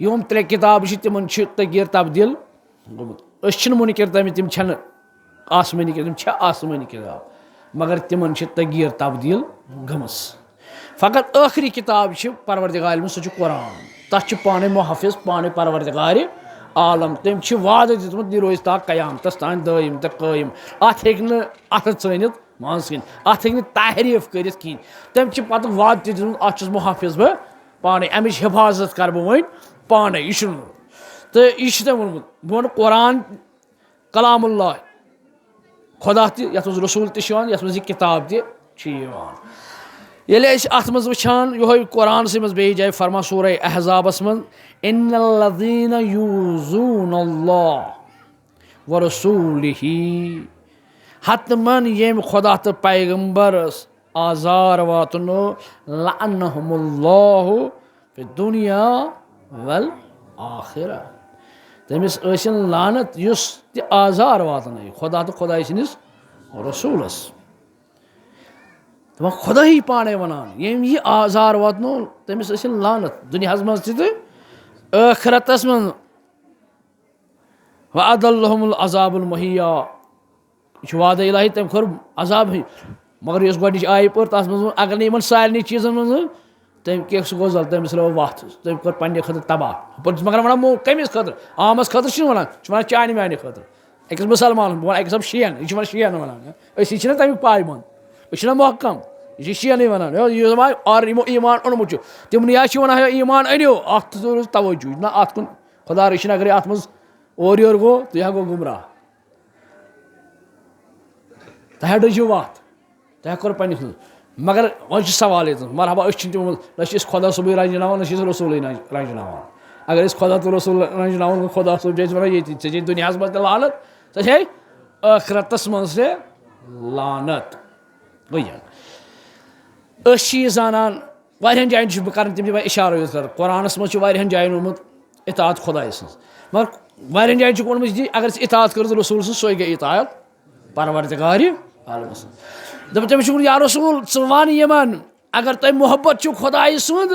یِم ترٛےٚ کِتابہٕ چھِ، تِمن چھِ تغیٖر تبدیٖل گوٚمُت۔ أسۍ چھِنہٕ مُنکِر تَمہِ، تِم چھَنہٕ آسمٲنی کِتاب، تِم چھِ آسمٲنی کِتاب، مگر تِمن چھِ تغیٖر تبدیٖل گٔمٕژ۔ فقط ٲخری کِتاب چھِ پروردگار عالمٕچ، سُہ چھُ قرآن۔ تَتھ چھُ پانَے محافظ، پانَے پروردگار عالم۔ تٔمۍ چھِ وعدٕ دیُتمُت، یہِ روزِ تا قیامتَس تام دٲیِم تہٕ قٲیِم۔ اَتھ ہیٚکہِ نہٕ اَتھٕ ژٲنِتھ منٛز کِنۍ، اَتھ ہیٚکہِ نہٕ تحریٖف کٔرِتھ کِہیٖنۍ۔ تٔمۍ چھِ پَتہٕ وعدٕ تہِ دیُتمُت، اَتھ چھُس محافظ بہٕ پانَے، اَمِچ حِفاظت کَرٕ بہٕ وۄنۍ پانَے۔ یہِ چھُنہٕ، تہٕ یہِ چھُ تٔمۍ ووٚنمُت، بہٕ وَنہٕ قرآن کلام اللہ، خدا تہِ، یَتھ منٛز رسول تہِ چھِ یِوان، یَتھ منٛز یہِ کِتاب تہِ چھِ یِوان۔ ییٚلہِ أسۍ اَتھ منٛز وٕچھان، یِہوٚے قرآنسٕے منٛز بیٚیہِ جایہِ فرمان سورہ احزابَس منٛز، "ان الذین یوزون اللہ ورسولہ"، حتماً ییٚمۍ خدا تہٕ پیغمبرس آزار واتنو، "لعنہم اللہ فی الدنیا والآخرہ"۔ تٔمِس ٲسِن لعنت یُس تہِ آزار واتنٲیِو خدا تہٕ خداے سٕنٛدِس رسوٗلس۔ دَپان خداہٕے پانے وَنان، ییٚمۍ یہِ آزار واتنو، تٔمِس ٲسِن لعنت دُنیاہَس منٛز تہِ تہٕ ٲخرتَس منٛز۔ وَأَذَلَّهُمُ الْعَذَابَ الْمُهِينَ۔ یہِ چھُ وعدٕ الہی، تٔمۍ کوٚر عذاب ہٕے۔ مگر یۄس گۄڈٕنِچ آیہِ پٔر، تَتھ منٛز ووٚن، اگر نہٕ یِمن سارنٕے چیٖزن منٛز، تٔمۍ کیٛاہ سُہ گوٚو زل، تٔمِس رٲو وَتھ، تٔمۍ کوٚر پننہِ خٲطرٕ تباہ۔ ہُپٲرۍ چھُس مگر وَنان، مو-، کٔمِس خٲطرٕ؟ عامس خٲطرٕ چھُنہٕ وَنان، چھُ وَنان چانہِ میانہِ خٲطرٕ۔ أکِس مُسلمانَس، بہٕ وَنہٕ أکِس دَپہٕ شِیَن، یہِ چھِ وَنان شِیَن وَنان، أسۍ چھِنہ تَمیُک پایبنٛد، أسۍ چھِنہ محکم، یہِ چھِ شِیَنٕے وَنان۔ یہِ، یہِ دَپان، اور یِمو ایٖمان اوٚنمُت چھُ، تِمنٕے آسہِ وَنان، ہے ایٖمان أنِو، اَتھ تہِ روٗز توجہ، نہ اَتھ کُن خۄدا رٔچھِنۍ، اگرے اَتھ منٛز اورٕ یورٕ گوٚو، تُہۍ ہا گوٚو گُمراہ۔ تۄہہِ ہا ڈٔجِو وَتھ، تۄہہِ ہا کوٚر پنٛنِس منٛز۔ مگر وۄنۍ چھُ سوال ییٚتہِ، مرحبا، أسۍ چھِنہٕ تِمو منٛز، نہ چھِ أسۍ خۄدا صٲبٕے رنٛجناوان، نہ چھِ أسۍ رسوٗلٕے نہ رنٛجناوان۔ اگر أسۍ خۄدا تہٕ رسوٗل رنٛجناوان، گوٚو خۄدا صٲب چھِ أسۍ وَنان ییٚتی، ژےٚ چھے دُنیاہَس منٛز تہِ لعنت، ژےٚ چھے ٲخرتَس منٛز تہِ لعنت۔ گوٚو یہِ۔ أسۍ چھِ یہِ زانان، واریاہَن جایَن چھُس بہٕ کَران، تِم چھِ وۄنۍ اِشارٕ یوت کَران۔ قرآنَس منٛز چھُ واریاہَن جایَن ووٚنمُت اطاعت خۄدایہِ سٕنٛز۔ مگر واریاہَن جایَن چھُکھ ووٚنمُت یہِ، اگر أسۍ اطاعت کٔرٕس رسوٗل سٕنٛز، سۄے گٔے اطاعت پروردگارِ عالم سٕنٛز۔ دوٚپُن، تٔمِس چھُ ووٚنمُت، یا رسول، ژٕ وَن یِمَن، اگر تۄہہِ محبت چھُو خۄدایہِ سُنٛد،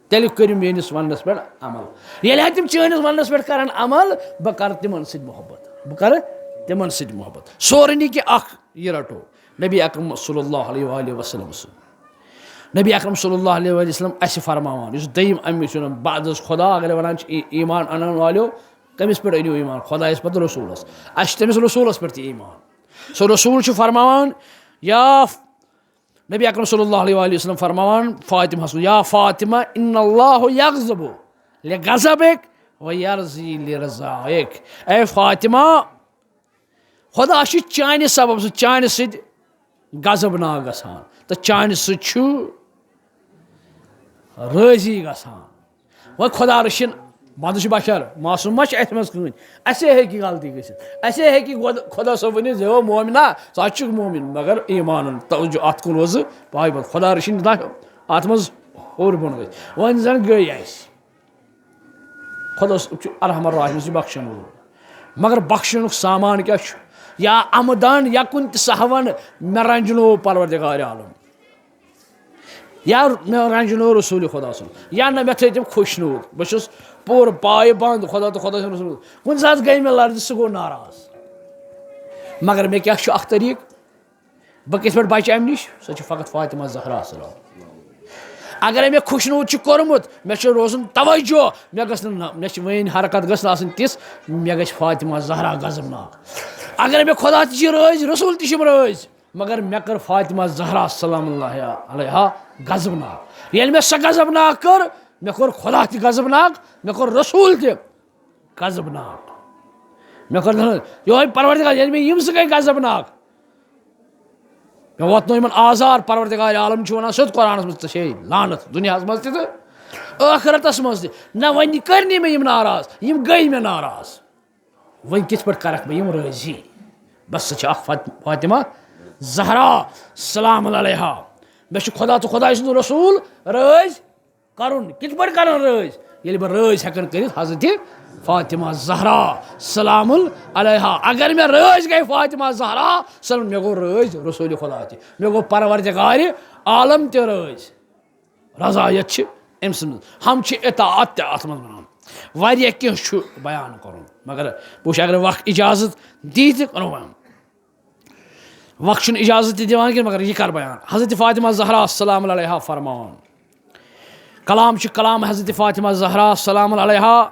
تیٚلہِ کٔرِو میٲنِس وننس پٮ۪ٹھ عمل۔ ییٚلہِ ہا تِم چٲنِس وننس پٮ۪ٹھ کرن عمل، بہٕ کرٕ تِمن سۭتۍ محبت، بہٕ کرٕ تِمن سۭتۍ محبت۔ سورُے نہٕ کینٛہہ، اکھ یہِ رٹو، نبی اکرم صلی اللہ علیہ وآلہ وسلم سُنٛد۔ نبی اکرم صلی اللہ علیہ وآلہ وسلم اسہِ فرماوان، یُس دوٚیِم اَمہِ چھُ وَنان، بعد از خدا، اگر وَنان چھِ ای-، ایمان اَنَن والیو، کٔمِس پٮ۪ٹھ أنِو ایمان؟ خۄدایَس پَتہٕ رسوٗلَس۔ اَسہِ چھِ تٔمِس رسوٗلَس پٮ۪ٹھ تہِ ایمان۔ سُہ رسوٗل چھُ فرماوان، یا نبی اکرم صلی اللہ علیہ وآلہ وسلم فرماوان فاطمہ سُنٛد، یا فاطمہ، ان اللہ یغضب لغضبک و یرضی لرضائک۔ اے فاطمہ، خدا چھُ چانہِ سبب سۭتۍ، چانہِ سۭتۍ غضبناک گژھان تہٕ چانہِ سۭتۍ چھُ رٲضی گژھان۔ وۄنۍ خۄدا رٔچھِن، بنٛدٕ چھُ بشر، معصوم ما چھِ اَسہِ منٛز کٕہٕنۍ؟ اَسے ہیٚکہِ غلطی گٔژھِتھ، اَسے ہیٚکہِ گۄڈٕ خۄدا صٲب ؤنِتھ، زِ او مومنا، ژٕ ہا چھُکھ مومِن، مگر ایٖمانَن توجہ اَتھ کُن روزٕ پایہِ پَتہٕ۔ خۄدا رٔچھِن، نہ اَتھ منٛز ہیوٚر بۄن گژھِ۔ وۄنۍ زَن گٔے اَسہِ، خۄدا صٲب چھُ ارحم الراحمین، سُہ چھُ بخشَن وول، مگر بخشنُک سامان کیٛاہ چھُ؟ یا عمدن یا کُنہِ تہِ سہون مےٚ رنجنوو پروردگار عالم، یا مےٚ رنجنوو رسول خدا صلی اللہ علیہ وسلم، یا نہ مےٚ تھٲے تِم خۄشنوٗد، بہٕ چھُس پوٗرٕ پایہِ بنٛد خدا تہٕ خدا سٕنٛد رسول۔ کُنہِ ساتہٕ گٔے مےٚ لرزِ، سُہ گوٚو ناراض۔ مگر مےٚ کیٛاہ چھُ اکھ طریٖقہٕ، بہٕ کِتھ پٲٹھۍ بچہٕ امہِ نِش؟ سۄ چھِ فقط فاطمہ زہرا سلام۔ اگرے مےٚ خۄشنوٗد چھُ کوٚرمُت، مےٚ چھُ روزُن توجہ، مےٚ گٔژھ نہٕ نہ، مےٚ چھِ وۄنۍ حرکت گٔژھ نہٕ آسٕنۍ تِژھ، مےٚ گژھِ فاطمہ زہرا غضبناک۔ اگرے مےٚ خدا تہِ چھِ رٲضۍ، رسول تہِ چھِم رٲضۍ، مگر مےٚ کٔر فاطمہ زہرا سلام اللہ علیہا غضبناک۔ ییٚلہِ مےٚ سۄ غضبناک کٔر، مےٚ کوٚر خدا تہِ غضبناک، مےٚ کوٚر رسول تہِ غضبناک۔ مےٚ کوٚر نہٕ یِہوٚے پروردگار، ییٚلہِ مےٚ یِم زٕ گٔے غضبناک، مےٚ ووت نہٕ یِمن آزار۔ پروردگار عالم چھُ وَنان سیوٚد قرآنَس منٛز، ژےٚ چھے لعنت دُنیاہَس منٛز تہِ تہٕ ٲخرتَس منٛز تہِ۔ نہ، وۄنۍ کٔرۍ نہٕ مےٚ یِم ناراض، یِم گٔے مےٚ ناراض۔ وۄنۍ کِتھ پٲٹھۍ کَرَکھ بہٕ یِم رٲضی؟ بس، سۄ چھِ اکھ فات-، فاطمہ زہرا سلام علیہا۔ مےٚ چھُ خدا تہٕ خداے سُنٛد رسول رٲضۍ کرُن۔ کِتھ پٲٹھۍ کرن رٲضۍ؟ ییٚلہِ بہٕ رٲضۍ ہٮ۪کن کٔرِتھ حضرت فاطمہ زہرا سلام علیہا۔ اگر مےٚ رٲضۍ گٔے فاطمہ زہرا سلام، مےٚ گوٚو رٲضۍ رسول خدا تہِ، مےٚ گوٚو پروردگار عالم تہِ رٲضۍ۔ رضایت چھِ أمۍ سٕنٛز، ہم چھِ اطاعت تہِ اَتھ منٛز وَنان۔ واریاہ کینٛہہ چھُ بیان کَرُن، مگر بہٕ وٕچھِ اگر وقت اجازت دی تہِ کَرو بیان۔ وقت چھُنہٕ اجازت تہِ دِوان کینٛہہ، مگر یہِ کَرٕ بیان۔ حضرت فاطمہ زہرا سلام علیہا فرماوان، کلام چھُ کلام حضرت فاطمہ زہرا سلام علیہا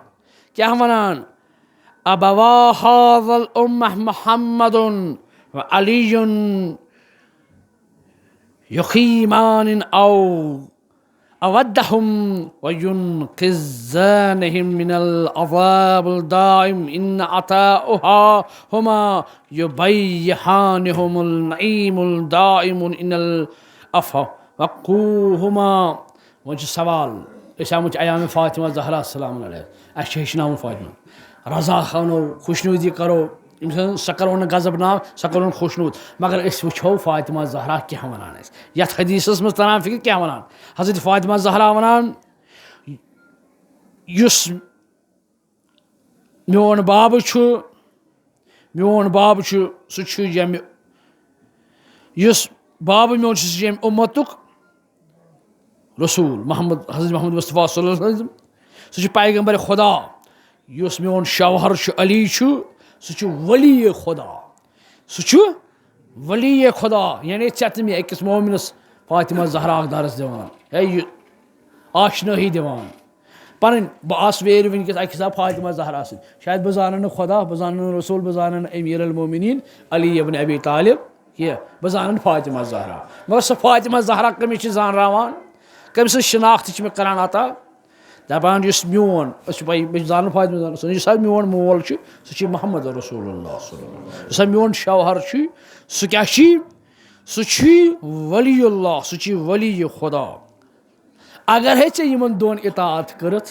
کیٛاہ وَنان؟ أبوا هذه الأمة محمد وعلي يقيمان أو أودهم وينقذانهم من العذاب الدائم إن أطاعوهما يبيحانهم النعيم الدائم إن العفو وقوهما۔ وۄنۍ چھُ سوال، أسۍ آمٕتۍ چھِ ایام فاطمہ زہرا سلام علیہا، اَسہِ چھُ ہیٚچھناوُن فاطمہ۔ رضا خانو، خوشنودی کرو، أمۍ سٕنٛز سۄ کرو نہٕ غضبناک، سۄ کرو نہٕ خوشنود، مگر أسۍ وٕچھو فاطمہ زہرا کیٛاہ وَنان اَسہِ۔ یَتھ حدیثس منٛز تران فکر کیٛاہ وَنان؟ حضرت فاطمہ زہرا وَنان، یُس میون باب چھُ، میون باب چھُ، سُہ چھُ ییٚمہِ، یُس باب میون چھُ، سُہ چھُ ییٚمہِ اُمتُک رسول محمد، حضرت محمد مصطفیٰ صلی اللہ علیہ وسلم۔ سُہ چھُ پیغمبر خدا۔ یُس میون شوہر چھُ، علی چھُ، سُہ چھُ ولی خدا۔ سُہ چھُ ولی خدا، یعنی ژےٚ تہٕ مےٚ أکِس مومنس فاطمہ زہرا اکھ درس دِوان۔ ہے، یہِ آشنٲہی دِوان۔ پنٕنۍ، بہٕ آس ویرِ وٕنکیٚس اکہِ حساب فاطمہ زہرا سۭتۍ۔ شاید بہٕ زانن نہٕ خدا، بہٕ زانن نہٕ رسول، بہٕ زانن نہٕ امیر المومنین علی ابن ابی طالب کینٛہہ، بہٕ زانن فاطمہ زہرا۔ مگر سۄ فاطمہ زہرا کٔمِس چھِ زانراوان، کٔمۍ سٕنٛز شناخت چھِ مےٚ کران عطا؟ دپان یُس میون، أسۍ چھِ پَے، بہٕ چھُس زانان فاطمہ زہرا سٕنٛز، یُس ہا میون مول چھُ، سُہ چھُ محمد رسول اللہ صلی اللہ علیہ وسلم۔ یُس ہا میون شوہر چھُ، سُہ کیٛاہ چھُ؟ سُہ چھُ ولی اللہ، سُہ چھُ ولی خدا۔ اگر ہے ژےٚ یِمن دۄن اطاعت کٔرٕتھ،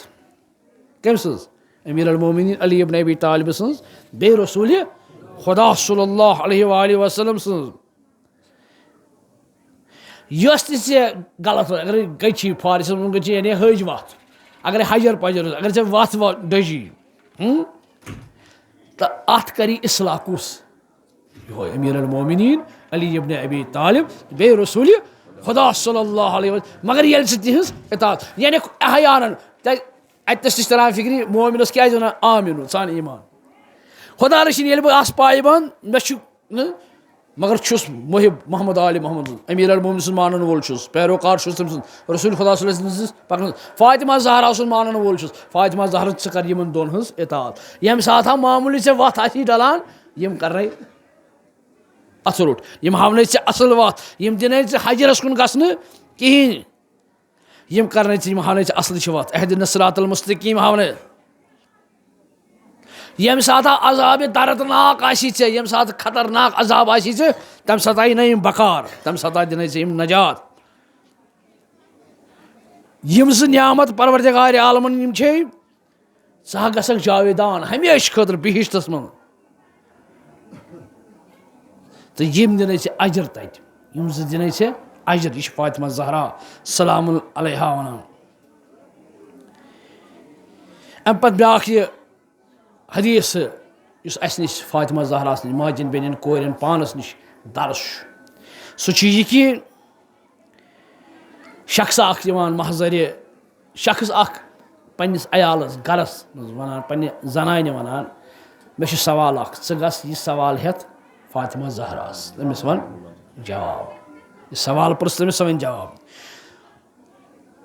کٔمۍ سٕنٛز؟ امیر المومنین علی ابن ابی طالب سٕنٛز، بیٚیہِ رسول خدا صلی اللہ علیہ وآلہ وسلم سٕنٛز۔ یۄس تہِ ژےٚ غلط، اگر گٔچھی فارسی منٛز گٔچھی، یعنی حج وتھ، اگر حجر پجر، اگر ژےٚ وتھ و-، ڈٔجی، ہُم؟ تہٕ اتھ کری اصلاح کُس؟ یہوے امیر المومنین علی ابن ابی طالب، بیٚیہِ رسول خدا صلی اللہ علیہ وسلم۔ مگر ییٚلہِ ژٕ تِہنٛز اطاعت، یعنی احیانن، تہِ-، اتہِ تہِ چھِ تران فکرِ، مومنس کیازِ ونان آمین، ژٕ ان ایمان۔ خدا رٔچھِن، ییٚلہِ بہٕ آسہٕ پایبند، مےٚ چھُ نہٕ، مگر چھُس محب محمد آل محمد، امیر المومنین سُنٛد مانن وول چھُس، پیروکار چھُس تٔمۍ سُنٛد، رسول خدا صلی اللہ علیہ وسلم سٕنٛز پکنس، فاطمہ زہرا سُنٛد مانن وول چھُس۔ فاطمہ زہرا، ژٕ کر یِمن دۄن ہٕنٛز اطاعت۔ ییٚمہِ ساتہٕ ہا معموٗلی ژےٚ وتھ آسی ڈلان، یِم کرنے اتھٕ روٚٹ، یِم ہاونَے ژےٚ اصل وتھ، یِم دِنے ژےٚ حجرس کُن گژھنہٕ کِہیٖنۍ۔ یِم کرنَے ژےٚ، یِم ہاونَے ژےٚ اصلٕچ وتھ، اہدنا الصراط المستقیم ہاونَے۔ ییٚمہِ ساتہٕ عذاب دردناک آسی ژےٚ، ییٚمہِ ساتہٕ خطرناک عذاب آسی ژےٚ، تَمہِ ساتہٕ آیہِ نہٕ یِم بکار، تَمہِ ساتہٕ آیہِ دِنے ژےٚ یِم نجات۔ یِم زٕ نعمت پروردگار عالمن یِم چھے، ژٕ ہا گژھکھ جاویدان ہمیشہِ خٲطرٕ بہشتس منٛز۔ تہٕ یِم دِنے ژےٚ اجر تتہِ، یِم زٕ دِنے ژےٚ اجر۔ یہِ چھِ فاطمہ زہرا سلام علیہا ونان۔ امہِ پتہٕ بیاکھ یہِ حدیث، یُس اسہِ نِش فاطمہ زہراہس نِش، ماجن بیٚنٮ۪ن کورٮ۪ن پانس نِش درس چھُ، سُہ چھُ یہِ کہِ شخص اکھ یِوان محضرِ، شخص اکھ پننِس عیالس، گرس منٛز ونان، پننہِ زنانہِ ونان، مےٚ چھُ سوال اکھ، ژٕ گژھ یہِ سوال ہٮ۪تھ فاطمہ زہراہس، تٔمِس ون جواب۔ یہِ سوال پرٛژھ تٔمِس، سُہ ونہِ جواب۔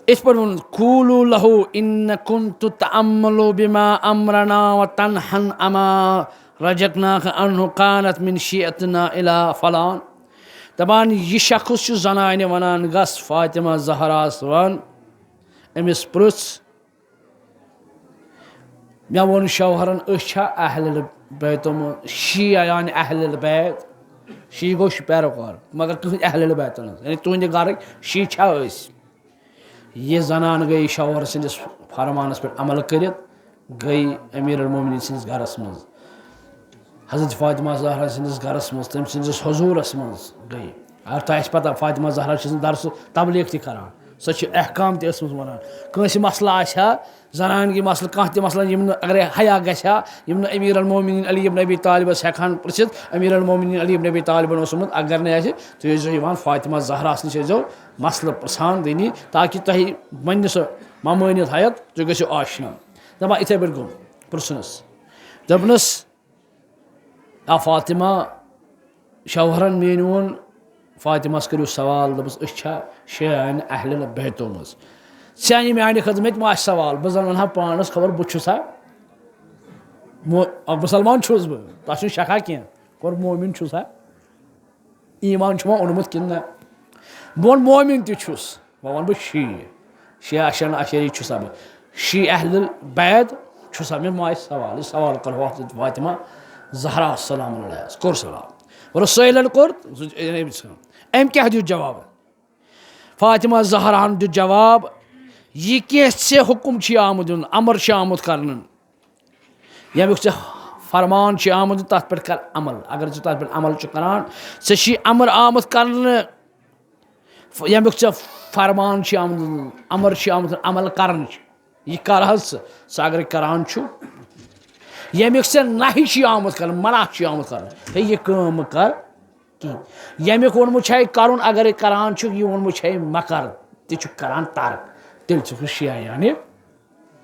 یِتھ پٲٹھۍ ووٚن، "قولوا له إن كنت تأمل بما أمرنا وتنهى عما رجعناك عنه كانت من شيعتنا إلى فلان۔" دپان، یہِ شخص چھُ زنانہِ ونان، گژھ فاطمہ زہراہس ون، أمِس پرٛژھ، مےٚ ووٚن شوہرن، أسۍ چھا اہل بیتو منٛز شیعہ، یعنی اہل بیت؟ شیعہ گوٚو شیعہ پیروکار، مگر تُہنٛدۍ اہل بیتن ہٕنٛز، یعنی تُہنٛدِ گرٕکۍ شیعہ چھا أسۍ؟ یہِ زنان گٔے شوہر سٕنٛدِس فرمانس پٮ۪ٹھ عمل کٔرِتھ، گٔے امیر المومنین سٕنٛدِس گرس منٛز، حضرت فاطمہ زہرا سٕنٛدِس گرس منٛز، تٔمۍ سٕنٛدِس حضوٗرس منٛز گٔے۔ اگر تۄہہِ آسہِ پتہ، فاطمہ زہرا چھِ سٕنٛز درس تبلیغ تہِ کران، سۄ چھِ احکام تہِ ٲسمٕژ وَنان۔ کٲنٛسہِ مسلہٕ آسہِ ہا، زنانہِ گٔے مسلہٕ، کانٛہہ تہِ مسلہٕ، یِم نہٕ، اگرے حیا گژھِ ہا، یِم نہٕ امیر المومنین علی ابن ابی طالبس ہٮ۪کہٕ ہن پرژھِتھ، امیر المومنین علی ابن ابی طالبن اوس ووٚنمُت، اگر نہٕ آسہِ، تُہۍ ٲسۍزیو یِوان فاطمہ زہراہس نِش، ٲسۍزیو مسلہٕ پرژھان دِنی، تاکہِ تۄہہِ بنہِ سۄ ممٲنِیت ہیَتھ، تُہۍ گٔژھِو آشنا۔ دَپان یِتھَے پٲٹھۍ گوٚو، پرژھُنس، دوٚپنس، آ فاطمہ، شوہرن میٲنۍ ووٚن، فاطمہس کٔرِو سوال، دوٚپُس، أسۍ چھا شیعہ اہل بیتو منٛز؟ ژےٚ یہِ میانہِ خٲطرٕ، مےٚ تہِ ما آسہِ سوال، بہٕ زن ونہٕ ہا پانس، خبر بہٕ چھُسا مو-، اکھ مسلمان چھُس بہٕ، تتھ چھُنہٕ شکھا کینٛہہ، گوٚو مومن چھُسا، ایمان چھُ وۄنۍ اوٚنمُت کِنہٕ نہ؟ بہٕ وَنہٕ مومن تہِ چھُس، وۄنۍ وَنہٕ بہٕ شیعہ۔ شیعہ عشرن عشری چھُسا بہٕ؟ شیعہ اہل بیت چھُسا؟ مےٚ ما آسہِ سوال، یہِ سوال کَرو حضرت فاطمہ زہرا سلام علیہَس۔ کوٚر سلام۔ رسولن کوٚر، أمۍ کیٛاہ دیُت جواب؟ فاطمہ زہراہن دیُت جواب، یہِ کینٛہہ ژےٚ حُکُم چھُے آمُت دیُن، امر چھُ آمُت کرنہٕ، ییٚمیُک ژےٚ فرمان چھُ آمُت، تَتھ پٮ۪ٹھ کر عمل۔ اگر ژٕ تَتھ پٮ۪ٹھ عمل چھُ کران، ژےٚ چھُے امر آمُت کرنہٕ، ییٚمیُک ژےٚ فرمان چھُ آمُت، امر چھُ آمُت، عمل کرنٕچ، یہِ کر حظ ژٕ، ژٕ اگر کران چھُ، ییٚمیُک ژےٚ نہی چھُ آمُت کرنہٕ، منع چھُ آمُت کرنہٕ، ہے، یہِ کٲم مہٕ کر کِہیٖنۍ۔ ییٚمیُک ووٚنمُت چھُے کرُن، اگر یہِ کران چھُ، یہِ ووٚنمُت چھُے مہ کر، تہِ چھُکھ کران ترک، تیٚلہِ چھُکھ نہٕ شیعہ، یعنی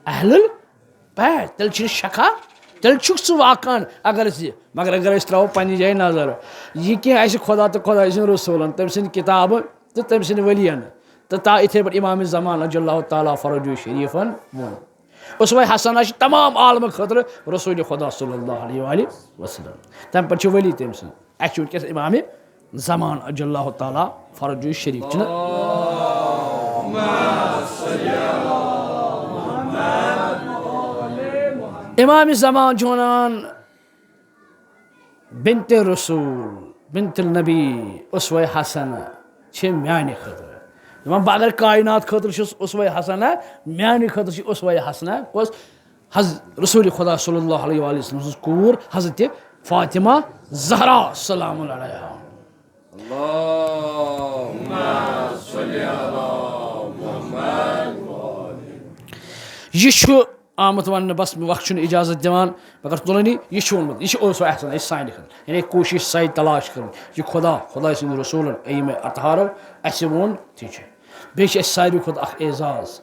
اہل البیت، تیٚلہِ چھُنہٕ شکھا، تیٚلہِ چھُکھ ژٕ واقعن۔ اگر أسۍ یہِ، مگر اگر أسۍ ترٛاوو پننہِ جایہِ نظر، یہِ کینٛہہ اَسہِ خۄدا تہٕ خۄداے سٕنٛدۍ رسوٗلن، تٔمۍ سٕنٛدِ کِتابہٕ تہٕ تٔمۍ سٕنٛدِ ؤلین، تہٕ تا یِتھے پٲٹھۍ امام زمان رضی اللہ تعالیٰ فرجہ شریفن ووٚن۔ اسوہ حسنہ چھِ تمام عالمہٕ خٲطرٕ رسول خۄدا صلی اللہ علیہ وآلہ وسلم۔ تمہِ پتہٕ چھِ ولی تٔمۍ سٕنٛز۔ اَسہِ چھُ وٕنکیٚس امام زمان عجل اللہ تعالیٰ فرجہ شریف چھُنہ۔ امام زمان چھُ ونان، بنت رسول، بنت النبی، اسوہ حسنہ چھِ میانہِ خٲطرٕ۔ دپان، بہٕ اگر کائنات خٲطرٕ چھُس اسوہ حسنہ، میانہِ خٲطرٕ چھِ اسوہ حسنہ کۄس؟ حض-، رسول خدا صلی اللہ علیہ وآلہ وسلم سٕنٛز کوٗر حضرت فاطمہ زہرا سلام علیہا۔ اللہم صل علی محمد۔ یہِ چھُ آمُت وننہٕ، بس وقت چھُنہٕ اجازت دِوان، مگر تُلٲنی یہِ چھُ ووٚنمُت، یہِ چھُ اوس احسان، یہِ چھُ سانہِ خٲطرٕ۔ یعنی کوٗشش سعی تلاش کٔرمٕژ، یہِ خدا، خداے سٕنٛدِ رسوٗلن، ائمہ اطہارو اَسہِ ووٚن، تہِ چھُ۔ بیٚیہِ چھُ اَسہِ ساروی کھۄتہٕ اکھ اعزاز،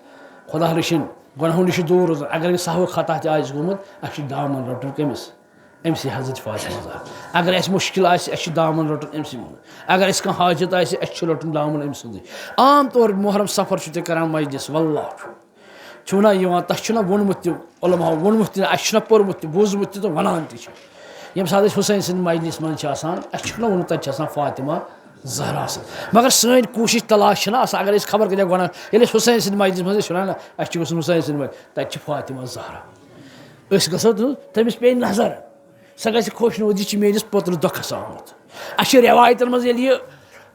خدا رٔچھِنۍ، گۄناہو نِش چھُ دوٗر روزُن۔ اگر أمِس سہو خطا تہِ آسہِ گوٚمُت، اَسہِ چھُ دامن رَٹُن کٔمِس؟ أمۍ سٕے حضرت فاطمہ زہرا۔ اگر اَسہِ مُشکِل آسہِ، اَسہِ چھُ دامن رَٹُن أمۍ سٕے منٛز۔ اگر اَسہِ کانٛہہ حاجت آسہِ، اَسہِ چھُ رَٹُن دامن أمۍ سٕنٛدٕے۔ عام طور محرم صفر چھُ تُہۍ کران مجلس، واللہ چھُ۔ چھُو نہ یِوان، تۄہہِ چھُو نہ ووٚنمُت تہِ، علماء ووٚنمُت تہِ، اَسہِ چھُنہ پوٚرمُت تہِ، بوٗزمُت تہِ تہٕ وَنان تہِ چھِ۔ ییٚمہِ ساتہٕ أسۍ حسین سٕنٛدِ مجلس منٛز چھِ آسان، اَسہِ چھُنہ ووٚنمُت تَتہِ چھِ آسان فاطمہ زہرا سٕنٛز۔ مگر سٲنۍ کوٗشِش تلاش چھِنہ آسان، اگر أسۍ خبر کۭتیٛاہ گۄناہ، ییٚلہِ أسۍ حسین سٕنٛدِ مجلس منٛز ٲسۍ وَنان، اَسہِ چھُ گژھُن حسین سٕنٛدِ مجلس، تَتہِ چھِ فاطمہ زہرا۔ أسۍ گژھو تہٕ تٔمِس پیٚیہِ نظر، سۄ گژھِ خۄش نوٗد، یہِ چھِ میٲنِس پوٚتُس دۄکھس آمُت۔ اَسہِ چھِ رٮ۪وایتَن منٛز ییٚلہِ یہِ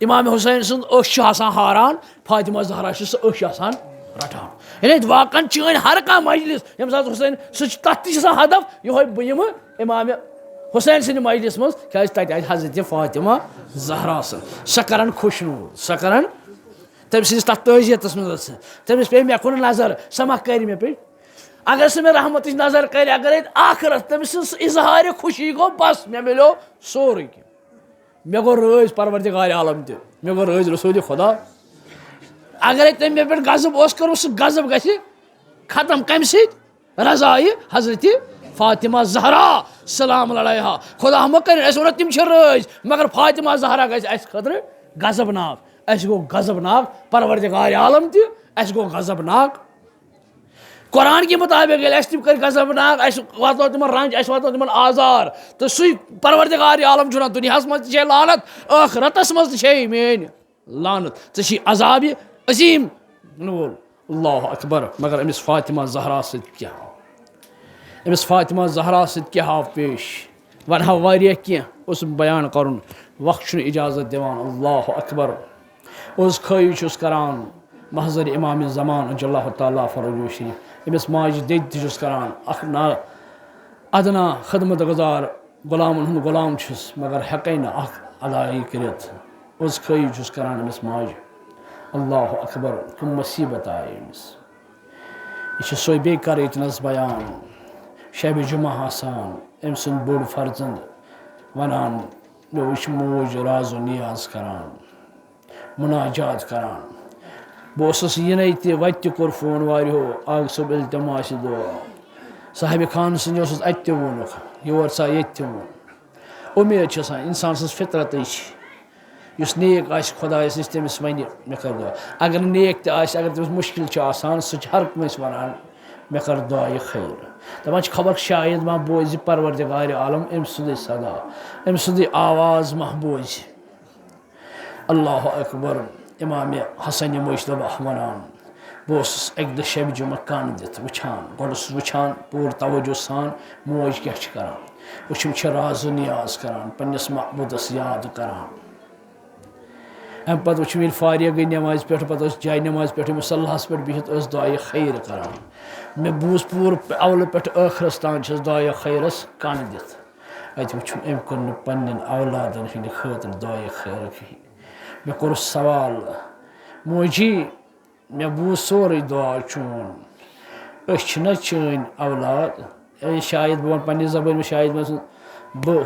امام حسین سٕنٛز أچھ چھِ آسان ہاران، فاطمہ زہرا چھِ سۄ أچھ آسان رَٹان۔ یعنی واقعاً چٲنۍ ہر کانٛہہ مجلس، ییٚمہِ ساتہٕ حسین، سُہ چھُ، تَتھ تہِ چھِ آسان ہدف یِہوٚے، بہٕ یِمہٕ امام حسین سٕنٛدِ مجلس منٛز، کیٛازِ تَتہِ آسہِ حضرت فاطمہ زہرا سٕنٛز، سۄ کَرَن خۄش نوٗد، سۄ کَرَن تٔمۍ سٕنٛدِس تَتھ تعزیتَس منٛز ٲس۔ تٔمِس پیٚیہِ مےٚ کُن نظر، سۄ ما کَرِ مےٚ پیٚٹھ؟ اگر سُہ مےٚ رحمتٕچ نظر کَرِ، اگرے آخرت تٔمۍ سٕنٛز اظہارِ خوشی گوٚو، بس، مےٚ مِلیو سورُے کینٛہہ۔ مےٚ گوٚو رٲضۍ پروردگار عالم تہِ، مےٚ گوٚو رٲضۍ رسول خدا۔ اگرے تٔمۍ مےٚ پٮ۪ٹھ غضب اوس کوٚرمُت، سُہ غضب گژھِ ختم۔ کَمہِ سۭتۍ؟ رضایہِ حضرت فاطمہ زہرا سلام علیہا۔ خدا مہ کٔرِنۍ، اَسہِ ووٚن تِم چھِ رٲضۍ، مگر فاطمہ زہرا گژھِ اَسہِ خٲطرٕ غضبناک۔ اَسہِ گوٚو غضبناک پروردگار عالم تہِ، اَسہِ گوٚو غضبناک۔ قرآن کہِ مطابق ییٚلہِ اَسہِ تِم کٔرۍ غضبناک، اَسہِ واتنو تِمن رنج، اَسہِ واتنو تِمن آزار، تہٕ سُے پروردگار عالم چھُ وَنان، دُنیاہَس منٛز تہِ چھے لعنت، ٲخرتَس منٛز تہِ چھے میٲنۍ لعنت، ژےٚ چھی عذابِ عظیٖم۔ اللہ اکبر۔ مگر أمِس فاطمہ زہرا سۭتۍ کیٛاہ آو؟ أمِس فاطمہ زہرا سۭتۍ کیٛاہ آو پیش؟ وَنہٕ ہا واریاہ کینٛہہ، اوسُم بیان کَرُن، وقت چھُنہٕ اجازت دِوان۔ اللہ اکبر۔ عرض خٲہی چھُس کران محضر امام زمان عجل اللہ تعالیٰ فرجہ شریف، أمِس ماجہِ دٔدۍ تہِ چھُس کران، اکھ نا ادنا خدمت گزار غلامن ہُنٛد غلام چھُس، مگر ہٮ۪کَے نہٕ اکھ ادائیگی کٔرِتھ۔ عرض خٲہی چھُس کران أمِس ماجہِ۔ اللہ اکبر، کم مصیبت آیہِ أمِس۔ یہِ چھُ سُے بیٚیہِ کَرٕ ییٚتنَس بیان، شبِ جمعہ آسان، أمۍ سُنٛد بوٚڑ فرزند وَنان، مےٚ وٕچھ موج راز و نیاز کَران، مناجات کَران۔ بہٕ اوسُس یِنَے تہِ، وَتہِ تہِ کوٚر فون واریاہو، آغا صٲب التماسِ دُعا۔ صاحبِ خانہٕ سٕنٛدِ اوسُس اَتہِ تہِ ووٚنُکھ، یور ژاو ییٚتہِ تہِ ووٚن۔ اُمید چھِ آسان، اِنسان سٕنٛز فطرتٕے چھِ۔ یُس نیک آسہِ خۄدایَس نِش، تٔمِس وَنہِ، مےٚ کَر دُعا۔ اگر نہٕ نیک تہِ آسہِ، اگر تٔمِس مُشکِل چھُ آسان، سُہ چھُ ہر کٲنٛسہِ وَنان، مےٚ کَر دُعایہِ خیر۔ دَپان چھِ، خبر شاید ما بوزِ پروردگارِ عالم أمۍ سُنٛدٕے صدا، أمۍ سُنٛدٕے آواز ما بوزِ۔ اللہ اکبر۔ امام حسن مجتبیٰ وَنان، بہٕ اوسُس اَکہِ دۄہ شبِ جمعہ کَن دِتھ وٕچھان، گۄڈٕ اوسُس وٕچھان پوٗرٕ توجہ سان موج کیٛاہ چھِ کَران۔ وٕچھُم چھِ راز و نیاز کَران، پنٛنِس معبوٗدَس یاد کَران۔ اَمہِ پَتہٕ وٕچھُم ییٚلہِ فارغ گٔے نٮ۪مازِ پٮ۪ٹھ، پَتہٕ ٲس جاے نٮ۪مازِ پٮ۪ٹھ مُصلیٰ ہَس پٮ۪ٹھ بِہِتھ ٲس دُعایہِ خیر کَران۔ مےٚ بوٗز پوٗرٕ اَولہٕ پٮ۪ٹھ ٲخرَس تام چھَس دُعایہِ خیرَس کَن دِتھ۔ اَتہِ وٕچھُم أمۍ کوٚر نہٕ پنٛنٮ۪ن اولادَن ہٕنٛدِ خٲطرٕ دُعایہِ خیر کِہیٖنۍ۔ مےٚ کوٚرُس سوال، موجی، مےٚ بوٗز سورُے دُعا چون۔ أسۍ چھِنہ چٲنۍ اولاد؟ اے شاید بہٕ وَنہٕ پنٛنہِ زبٲنۍ منٛز، شاید وَنہٕ سُہ، بہٕ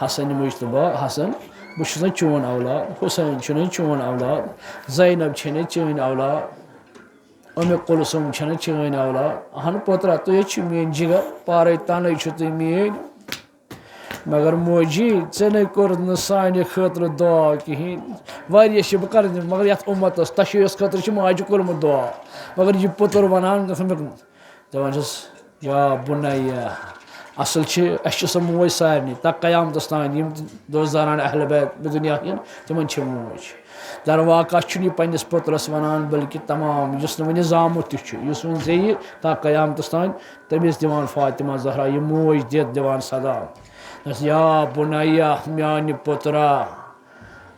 حسن مجتبیٰ حسن، بہٕ چھُس نہ چون اولاد، حسین چھُنہ چون اولاد، زینب چھَنہ چٲنۍ اولاد، اُمہِ کلثوم چھَنہ چٲنۍ اولاد۔ اہن پوترا، تُہۍ حظ چھِو میٲنۍ جگر، پارے تَنٕے چھِو تُہۍ میٲنۍ۔ مگر موجی، ژےٚ نے کوٚرُتھ نہٕ سانہِ خٲطرٕ دُعا کِہیٖنۍ۔ واریاہ چھِ بہٕ کَران تِم، مگر یَتھ اُمَتَس، تَشیٖعَس خٲطرٕ چھِ ماجہِ کوٚرمُت دُعا۔ مگر یہِ پُتُر وَنان، گژھان مےٚ دَپان چھَس، یا بُنَیَ، اَصٕل چھِ، اَسہِ چھِ سۄ موج سارنٕے، تَتھ قیامتَس تام یِم تہِ دوست داران اہل بیت بہٕ دُنیا یِن، تِمَن چھِ موج۔ در واقع چھُنہٕ یہِ پنٛنِس پُترَس وَنان، بلکہِ تمام یُس نہٕ وٕنہِ زامُت تہِ چھُ، یُس وٕنہِ زیٚیہِ، تَتھ قیامتَس تام تٔمِس دِوان فاطمہ زہرا یہِ موج دِتھ دِوان صدا۔ دَپس، یا بُنَیَ، میٛانہِ پُترا،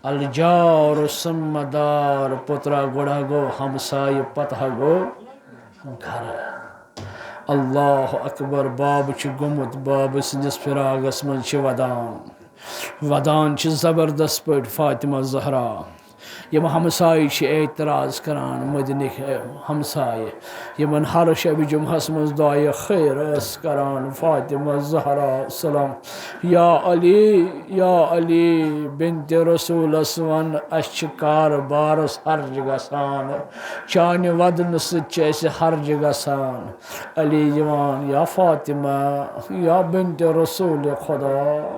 الجار ثم دار، پُترا گۄڈٕ ہا گوٚو ہمسایہِ، پَتہٕ ہا گوٚو گَرٕ۔ اللہ اکبر، بابہٕ چھُ گوٚمُت، بابہٕ سٕنٛدِس فراقَس منٛز چھِ وَدان۔ وَدان چھِ زبردست پٲٹھۍ فاطمہ زہرا۔ یِم ہمسایہِ چھِ اعتراض کران، مدنٕکۍ، اے، ہمسایہِ، یِمن ہر شبِ جمعہس منٛز دعایہِ خیر ٲس کران فاطمہ زہرا سلام، یا علی، یا علی، بنتِ رسولس ون، اسہِ چھِ کارٕبارس حرج گژھان، چانہِ ودنہٕ سۭتۍ چھِ اسہِ حرج گژھان۔ علی یِوان، یا فاطمہ، یا بنتِ رسول خدا،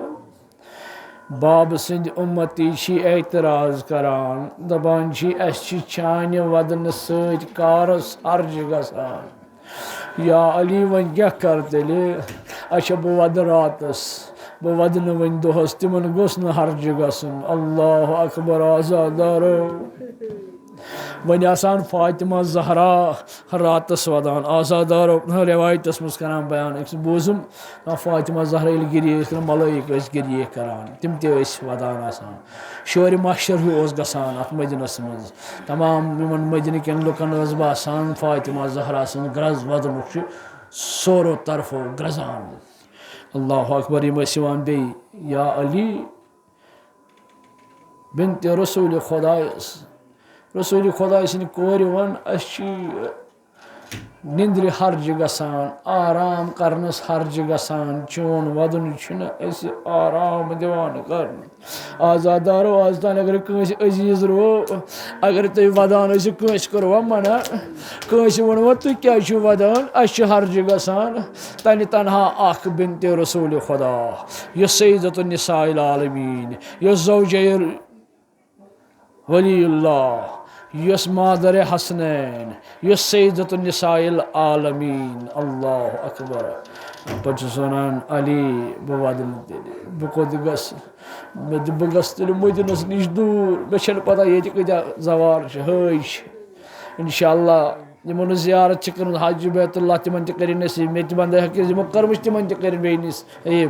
بابہٕ سٕنٛدۍ اُمتی چھی اعتراض کران، دپان چھی، اسہِ چھِ چانہِ ودنہٕ سۭتۍ کارس حرج گژھان۔ یا علی، وۄنۍ کیٛاہ کرٕ تیٚلہِ؟ اچھا، بہٕ ودٕ راتس، بہٕ ودٕ نہٕ وۄنۍ دۄہس، تِمن گوٚژھ نہٕ حرج گژھُن۔ اللہ اکبر، عزادارو۔ وۄنۍ آسان فاطمہ زہرا راتس ودان، عزادارو، روایتس منٛز کران بیان، أکِس بوٗزُم، آ، فاطمہ زہرا ییٚلہِ گریے ٲس کران، ملٲیِک ٲسۍ گریے کران، تِم تہِ ٲسۍ ودان آسان۔ شورِ محشر ہیوٗ اوس گژھان اتھ مدینس منٛز۔ تمام یِمن مدینہٕ کٮ۪ن لُکن ٲس باسان، فاطمہ زہرا سٕنٛز گرٛز ودنُک چھُ سورو طرفو گرٛزان۔ اللہ اکبر، یِم ٲسۍ یِوان بیٚیہِ، یا علی، بنتِ رسول خدایس، رسول خدایہِ سٕنٛدِ کورِ وَن، اَسہِ چھِ نِندرِ حرج گژھان، آرام کرنس حرج گژھان، چون ودُن چھُنہٕ اَسہِ آرام دِوان کرنہٕ۔ عزادارو، آز تام اگر کٲنٛسہِ عزیز رو، اگر تُہۍ ودان ٲسِو، کٲنٛسہِ کوٚروا منع، کٲنٛسہِ ووٚنوا، تُہۍ کیٛازِ چھِو ودان، اَسہِ چھُ حرج گژھان۔ تنہِ تنہا اکھ بنتِ رسول خدا، یۄس سیدۃ النساء العالمین، یۄس زوجہ ولی اللہ، یۄس مادر حسنین، یۄس سیدۃ النساء العالمین، اللہ اکبر۔ پتہٕ چھُس ونان، علی، بہٕ ودٕ نہٕ تیٚلہِ، بہٕ کوٚت گژھٕ؟ مےٚ دوٚپ، بہٕ گژھٕ تیٚلہِ مدینس نِش دوٗر، مےٚ چھَنہٕ پتہ ییٚتہِ کۭتیٛاہ زوار چھِ، حٲج چھِ۔ انشاءاللہ یِمو نہٕ زیارت چھِ کٔرمٕژ حج بیت اللہ، تِمن تہِ کٔرِن نصیب، مےٚ تہِ بندے حقیٖقت، یِمو کٔرمٕژ، تِمن تہِ کٔرِن بیٚیہِ نصیب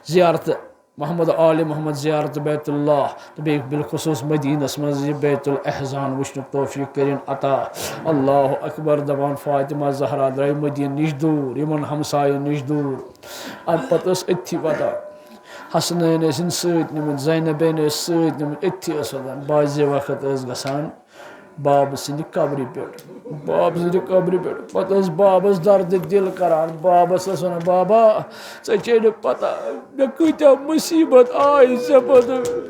زیارت۔ محمد آل محمد زیارت بیت اللہ تہٕ بیٚیہِ بالخصوص مدینس منٛز یہِ بیت الاحزان وٕچھنُک توفیق کٔرِن عطا۔ اللہ اکبر، دپان فاطمہ زہرا درٛاے مدینہٕ نِش دوٗر، یِمن ہمساین نِش دوٗر۔ امہِ پتہٕ ٲس أتھی ودان۔ حسنین ٲسِن سۭتۍ نِمٕتۍ، زینبین ٲسۍ سۭتۍ نِمٕتۍ، أتھی ٲس ودان۔ بعضے وقت ٲس گژھان بابہٕ سٕنٛدِ قبرِ پٮ۪ٹھ، بابہٕ سٕنٛدِ قبرِ پٮ۪ٹھ۔ پتہٕ ٲس بابس درد دِل کران۔ بابس ٲس ونان، "بابا، ژےٚ چھے نہٕ پتہ مےٚ کۭتیاہ مصیبت آیہِ ژےٚ پتہٕ۔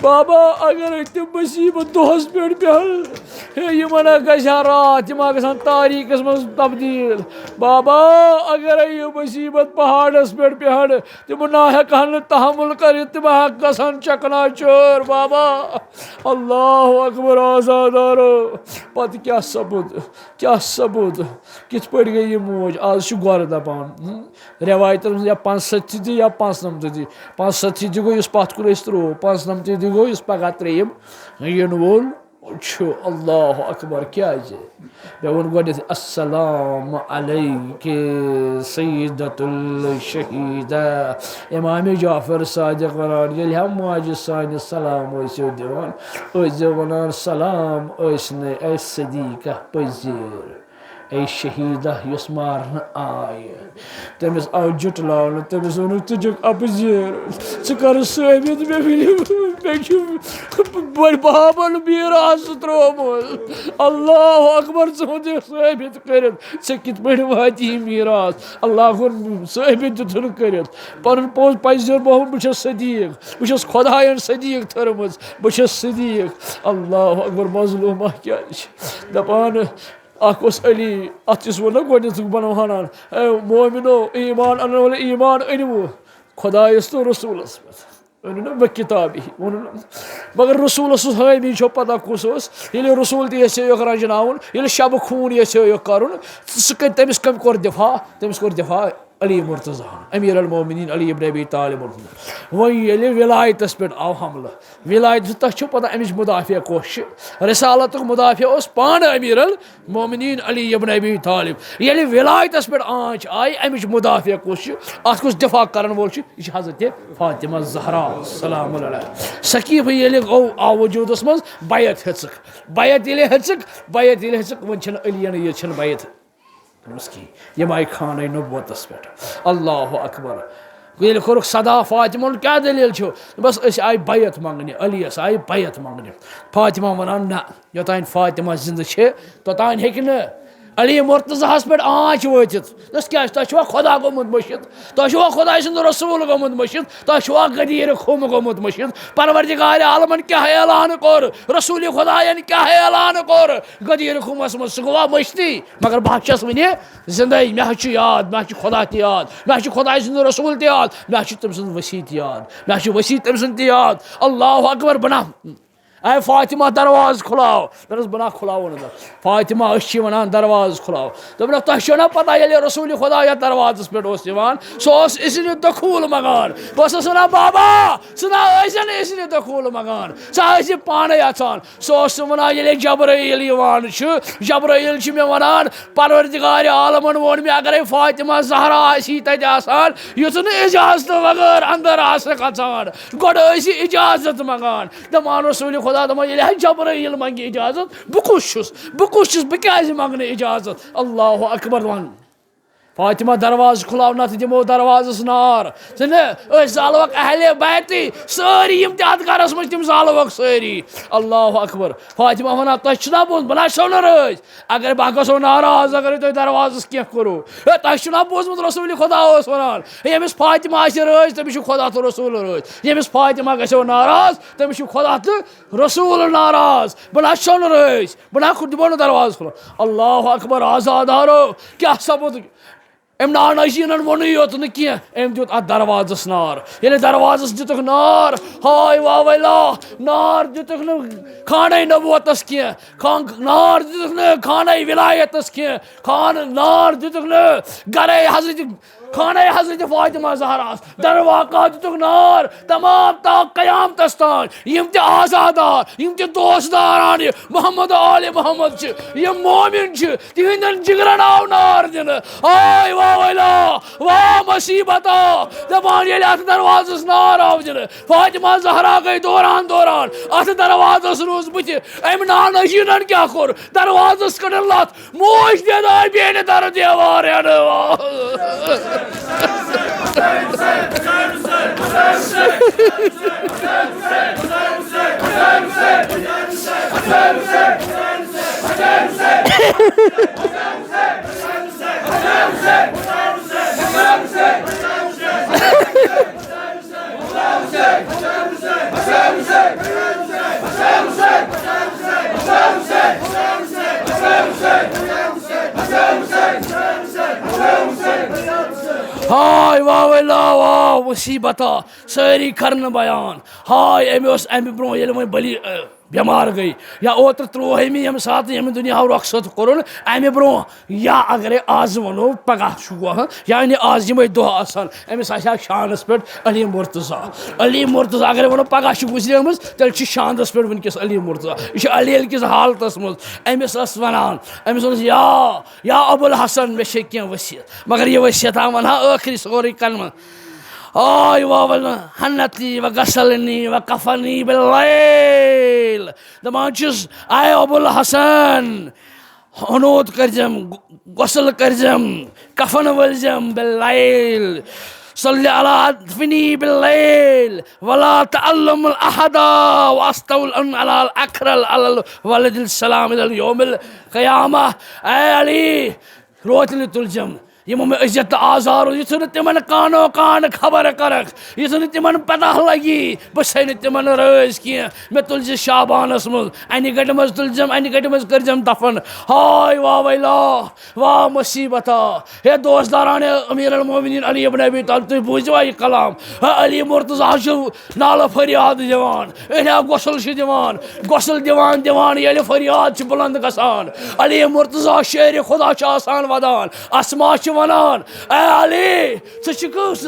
بابا، اگرے تِم مصیبت دۄہس پٮ۪ٹھ پیٚہن، ہے، یِمن ہا گژھِ ہا راتھ، یِم ہا گژھن تاریٖکس منٛز تبدیٖل۔ بابا، اگرے یہِ مصیبت پہاڑس پٮ۪ٹھ پیٚہن، تِم نہ ہیٚکہٕ ہن نہٕ تحمل کٔرِتھ، تِم ہا گژھن چکنا چور، بابا۔" اللہ اکبر، عزادارو۔ پتہٕ کیٛاہ سپُد؟ کیٛاہ سپُد؟ کِتھ پٲٹھۍ گٔے یہِ موج؟ آز چھُ گۄرٕ دپان، ہم، رٮ۪وایتن منٛز یا پانٛژھ ستتھی تہِ یا پانٛژھ نمتھی تہِ۔ پانٛژھ ستتھی تہِ گوٚو، یُس پتھ کُن أسۍ ترٛوو، پانٛژھ نمتھی تہِ گوٚو، یُس پگاہ ترٛیٚیِم یِنہٕ وول چھُ۔ اللہ اکبر۔ کیٛازِ؟ مےٚ ووٚن گۄڈٕنٮ۪تھ، "السلام علیکِ سیدۃ الشہیدہ۔" امام جعفر صادق ونان، ییٚلہِ ہا ماجہِ سانہِ سلام ٲسِو دِوان، ٲسۍزیو ونان، "سلام ٲسۍ نے اے صدیقہ پٔزیٖر، اے شہیدہ یۄس مارنہٕ آیہِ۔" تٔمِس آو جُٹلاونہٕ، تٔمِس ووٚنُکھ، "ژٕ چھُکھ اَپزیٖر، ژٕ کَر ثٲبِت مےٚ وٕنہِ، مےٚ چھُ بٔڑۍ بابَن میٖراث ترٛوومُت۔" اللہ اکبر، ژٕ وَن ژٕ ثٲبِت کٔرِتھ، ژےٚ کِتھ پٲٹھۍ واتی یہِ میٖراث؟ اللہ کوٚر ثٲبِت دیُتُن کٔرِتھ۔ پَنُن پوٚز پَزِ دیُن، بہٕ چھُس صدیٖق، بہٕ چھُس خۄدایَن صدیٖق تھٲرمٕژ، بہٕ چھُس صدیٖق۔ اللہ اکبر، مظلوٗمہ کیٛازِ چھِ دَپان، اکھ اوس علی، اتھ یُس ووٚن نہ گۄڈنیتھٕے بناوہان، اے مومنو، ایمان انن وٲلۍ، ایمان أنِو خۄدایس تہٕ رسولس پٮ۪ٹھ۔ أنِو نہ بہ کتابی، ووٚنُن۔ مگر رسولس اوس حٲمی چھو پتہ کُس اوس۔ ییٚلہِ رسول تہِ یژھے یوکھ رنجناوُن، ییٚلہِ شبہٕ خوٗن یژھے یوکھ کرُن، سُہ کٔرۍ، تٔمِس کٔمۍ کوٚر دفاع؟ تٔمِس کوٚر دفاع علی مرتضیٰ ہن، امیر المومنین علی ابن ابی طالب۔ وۄنۍ ییٚلہِ ولایتس پٮ۪ٹھ آو حملہٕ، ولایت، تۄہہِ چھو پتہ امِچ مدافع کۄس چھِ؟ رسالتُک مدافع اوس پانہٕ امیر المومنین علی ابن ابی طالب۔ ییٚلہِ ولایتس پٮ۪ٹھ آنچ آیہِ، امِچ مدافع کُس چھُ؟ اتھ کُس دفاع کرن وول چھُ؟ یہِ چھِ حضرت فاطمہ زہرا سلام اللہ علیہا۔ سقیفہٕ ییٚلہِ گوٚو، آو وجودس منٛز، بیعت ہیٚژٕکھ۔ بیعت ییٚلہِ ہیٚژٕکھ، بیعت ییٚلہِ ہیٚژٕکھ، وۄنۍ چھنہٕ علی ین یٲژ چھنہٕ بیعت کٔرمٕژ کِہیٖنۍ۔ یِم آیہِ خانہ نبوتس پٮ۪ٹھ۔ اللہ اکبر۔ ییٚلہِ کوٚرُکھ صدا فاطمہ ہُن، کیٛاہ دٔلیٖل چھُ؟ بس أسۍ آیہِ بیعت منٛگنہِ، علی یس آیہِ بیعت منٛگنہِ۔ فاطمہ ونان، نہ، یوٚتانۍ فاطمہ زندٕ چھِ، توٚتانۍ ہیٚکہِ نہٕ علی مرتضیٰ ہس پٮ۪ٹھ آنچ وٲتِتھ۔ دوٚپُس، کیٛازِ؟ تۄہہِ چھُوا خۄدا گوٚمُت مٔشِتھ؟ تۄہہِ چھُوا خۄداے سُنٛد رسول گوٚمُت مٔشِتھ؟ تۄہہِ چھُوا غدیٖر خُم گوٚمُت مٔشِتھ؟ پروردگار عالمن کیٛاہ اعلان کوٚر؟ رسول خۄداین کیٛاہ اعلان کوٚر؟ غدیٖر خُمس منٛز سُہ گوٚوا مٔشتٕے؟ مگر بہٕ ہا چھَس وٕنہِ زِندَے، مےٚ حظ چھُ یاد، مےٚ حظ چھُ خۄدا تہِ یاد، مےٚ حظ چھُ خۄداے سُنٛد رسوٗل تہِ یاد، مےٚ حظ چھُ تٔمۍ سُنٛد ؤسیٖع تہِ یاد، مےٚ حظ چھُ ؤسیٖع تٔمۍ سُنٛد تہِ یاد۔ اللہ اکبر، بہٕ نہ، اے فاطمہ، دروازٕ کھُلاو۔ مےٚ دوٚپُس، بہٕ نہ کھُلاوو نہٕ تَتھ۔ فاطمہ، أسۍ چھِ وَنان، دروازٕ کھُلاو۔ دوٚپُن، تۄہہِ چھو نہ پتہ، ییٚلہِ رسوٗلِ خۄدا یَتھ دروازَس پٮ۪ٹھ اوس یِوان، سُہ اوس اِذنِ دخوٗل منٛگان۔ بہٕ ٲسٕس وَنان، بابا، ژٕ نہ ٲسۍ زَن اِذنِ دخوٗل منٛگان، ژٕ ٲسۍ زِ پانَے اَژان۔ سُہ اوس سُہ وَنان، ییٚلہِ جبرائیل یِوان چھُ، جبرائیل چھُ مےٚ وَنان، پروردگار عالمن ووٚن مےٚ، اگرے فاطمہ زہرا آسی تتہِ آسان، یُتھ نہٕ اجازتہٕ بغٲر اندر آسکھ اژان، گۄڈٕ ٲسۍ اجازت منٛگان۔ دپان رسول خدا، دپان، ییٚلہِ حظ جبرائیل منٛگہِ اجازت، بہٕ کُس چھُس؟ بہٕ کُس چھُس؟ بہٕ کیازِ منٛگہٕ نہٕ اجازت؟ اللہ اکبر وَن۔ فاطمہ، دروازٕ کھُلاو، نتہٕ دِمو دروازس نار۔ ژٕ نہٕ، أسۍ زالوکھ اہلِ بیتٕے، سٲری یِم تہِ اتھ گرس منٛز، تِم زالوکھ سٲری۔ اللہ اکبر۔ فاطمہ ونان، تۄہہِ چھُنا بوٗزمُت، بہٕ نہ چھسو نہٕ رٲضۍ۔ اگر بہٕ گژھو ناراض، اگر تُہۍ دروازس کینٛہہ کوٚرو، ہے، تۄہہِ چھُنا بوٗزمُت رسول خدا اوس ونان، ہے، ییٚمِس فاطمہ آسہِ رٲضۍ، تٔمِس چھُ خدا تہٕ رسول رٲضۍ۔ ییٚمِس فاطمہ گژھیو ناراض، تٔمِس چھُ خدا تہٕ رسول ناراض۔ بہٕ نہ چھسو نہٕ رٲضۍ۔ بہٕ نہ کھُ-، دِمو نہٕ دروازٕ کھُلو۔ اللہ اکبر، عزادارو، کیٛاہ سپُد؟ أمۍ نانا جیٖنن ووٚنُے یوت نہٕ کینٛہہ، أمۍ دیُت اتھ دروازس نار۔ ییٚلہِ دروازس دِتُکھ نار، ہاے واویلا، نار دِتُکھ نہٕ خانہ نبوتس کینٛہہ، خان-، نار دِتُکھ نہٕ خانہ ولایتس کینٛہہ، خان-، نار دِتُکھ نہٕ گرے حضرت، خانہ حضرت فاطمہ زہراہس۔ درواقع دِتُکھ نار تمام تا قیامتس تام۔ یِم تہِ عزادار، یِم تہِ دوستداران، یہِ محمد آل محمد چھِ، یِم مومن چھِ، تِہنٛدٮ۪ن جگرن آو نار دِنہٕ۔ آے واویلا، وا مصیبتا۔ دپان، ییٚلہِ اتھ دروازس نار آو دِنہٕ، فاطمہ زہرا گٔے دوران دوران۔ اتھ دروازس روٗز بٕتھِ۔ أمۍ نانہٕ جیٖنن کیٛاہ کوٚر؟ دروازس کٔڈٕن لتھ۔ موج تہِ درٛاے بیٚنہِ درٕ دیوار ہٮ۪نہٕ۔ ہاے واویلا، واو مصیبتا، سٲری کرنہٕ بیان۔ ہاے، أمۍ اوس اَمہِ برونٛہہ ییٚلہِ وۄنۍ بلی، ٲ، بٮ۪مار گٔے، یا اوترٕ ترٛووہے مےٚ ییٚمہِ ساتہٕ ییٚمہِ دُنیاہُک رۄخصت کوٚرُن، اَمہِ برونٛہہ، یا اگرے آز ونو پگاہ چھُ گوٚو، ہاں، یعنی آز یِمے دۄہ آسان، أمِس آسہِ ہا شانس پٮ۪ٹھ علی مرتضی۔ علی مرتضی اگرے ونو پگاہ چھُ گُزریمٕژ، تیٚلہِ چھُ شانس پٮ۪ٹھ وٕنکیٚس علی مرتضی۔ یہِ چھُ علی کِس حالتس منٛز۔ أمِس ٲس ونان، أمِس اوس یا یا ابو الحسن، مےٚ چھے کینٛہہ وصیت، مگر یہِ وصیت ہا ونہٕ ہا ٲخری سورُے کلمہٕ۔ آے واولنہٕ، حنتی و غسلنی و کفنی باللیل۔ دپان چھُس، اے ابو الحسن، ہنوت کٔرزٮ۪م، غسل کٔرزٮ۪م، کفن ؤلزٮ۪م باللیل۔ صلی علی ادفنی باللیل ولا تعلم الاحدا واستول ان علی الاکرل علی الولد السلام الی یوم القیامہ۔ اے علی، روتلہِ تُلزٮ۪م، یِمو مےٚ اذیت تہٕ آزار اوس، یُتھُے نہٕ تِمن کانو کان خبر کرکھ، یُتھُے نہٕ تِمن پتہ لگی، بہٕ چھسے نہٕ تِمن رٲضۍ کینٛہہ۔ مےٚ تُلزِ شعبانس منٛز، انہِ گٹہِ منٛز تُلزٮ۪م، انہِ گٹہِ منٛز کٔرزٮ۪م دفن۔ ہاے واویلا، واہ مصیبتا، ہے دوستداران امیر المومنین علی ابن ابی طالب، تُہۍ بوٗزِوا یہِ کلام؟ ہے علی مرتضی چھُ نالہٕ فریاد دِوان، أہنیا غسل چھِ دِوان، غسل دِوان دِوان ییٚلہِ فریاد چھِ بلند گژھان، علی مرتضی شیر خدا چھُ آسان ودان، اسما چھِ ونان، اے علی، ژٕ چھُکھ،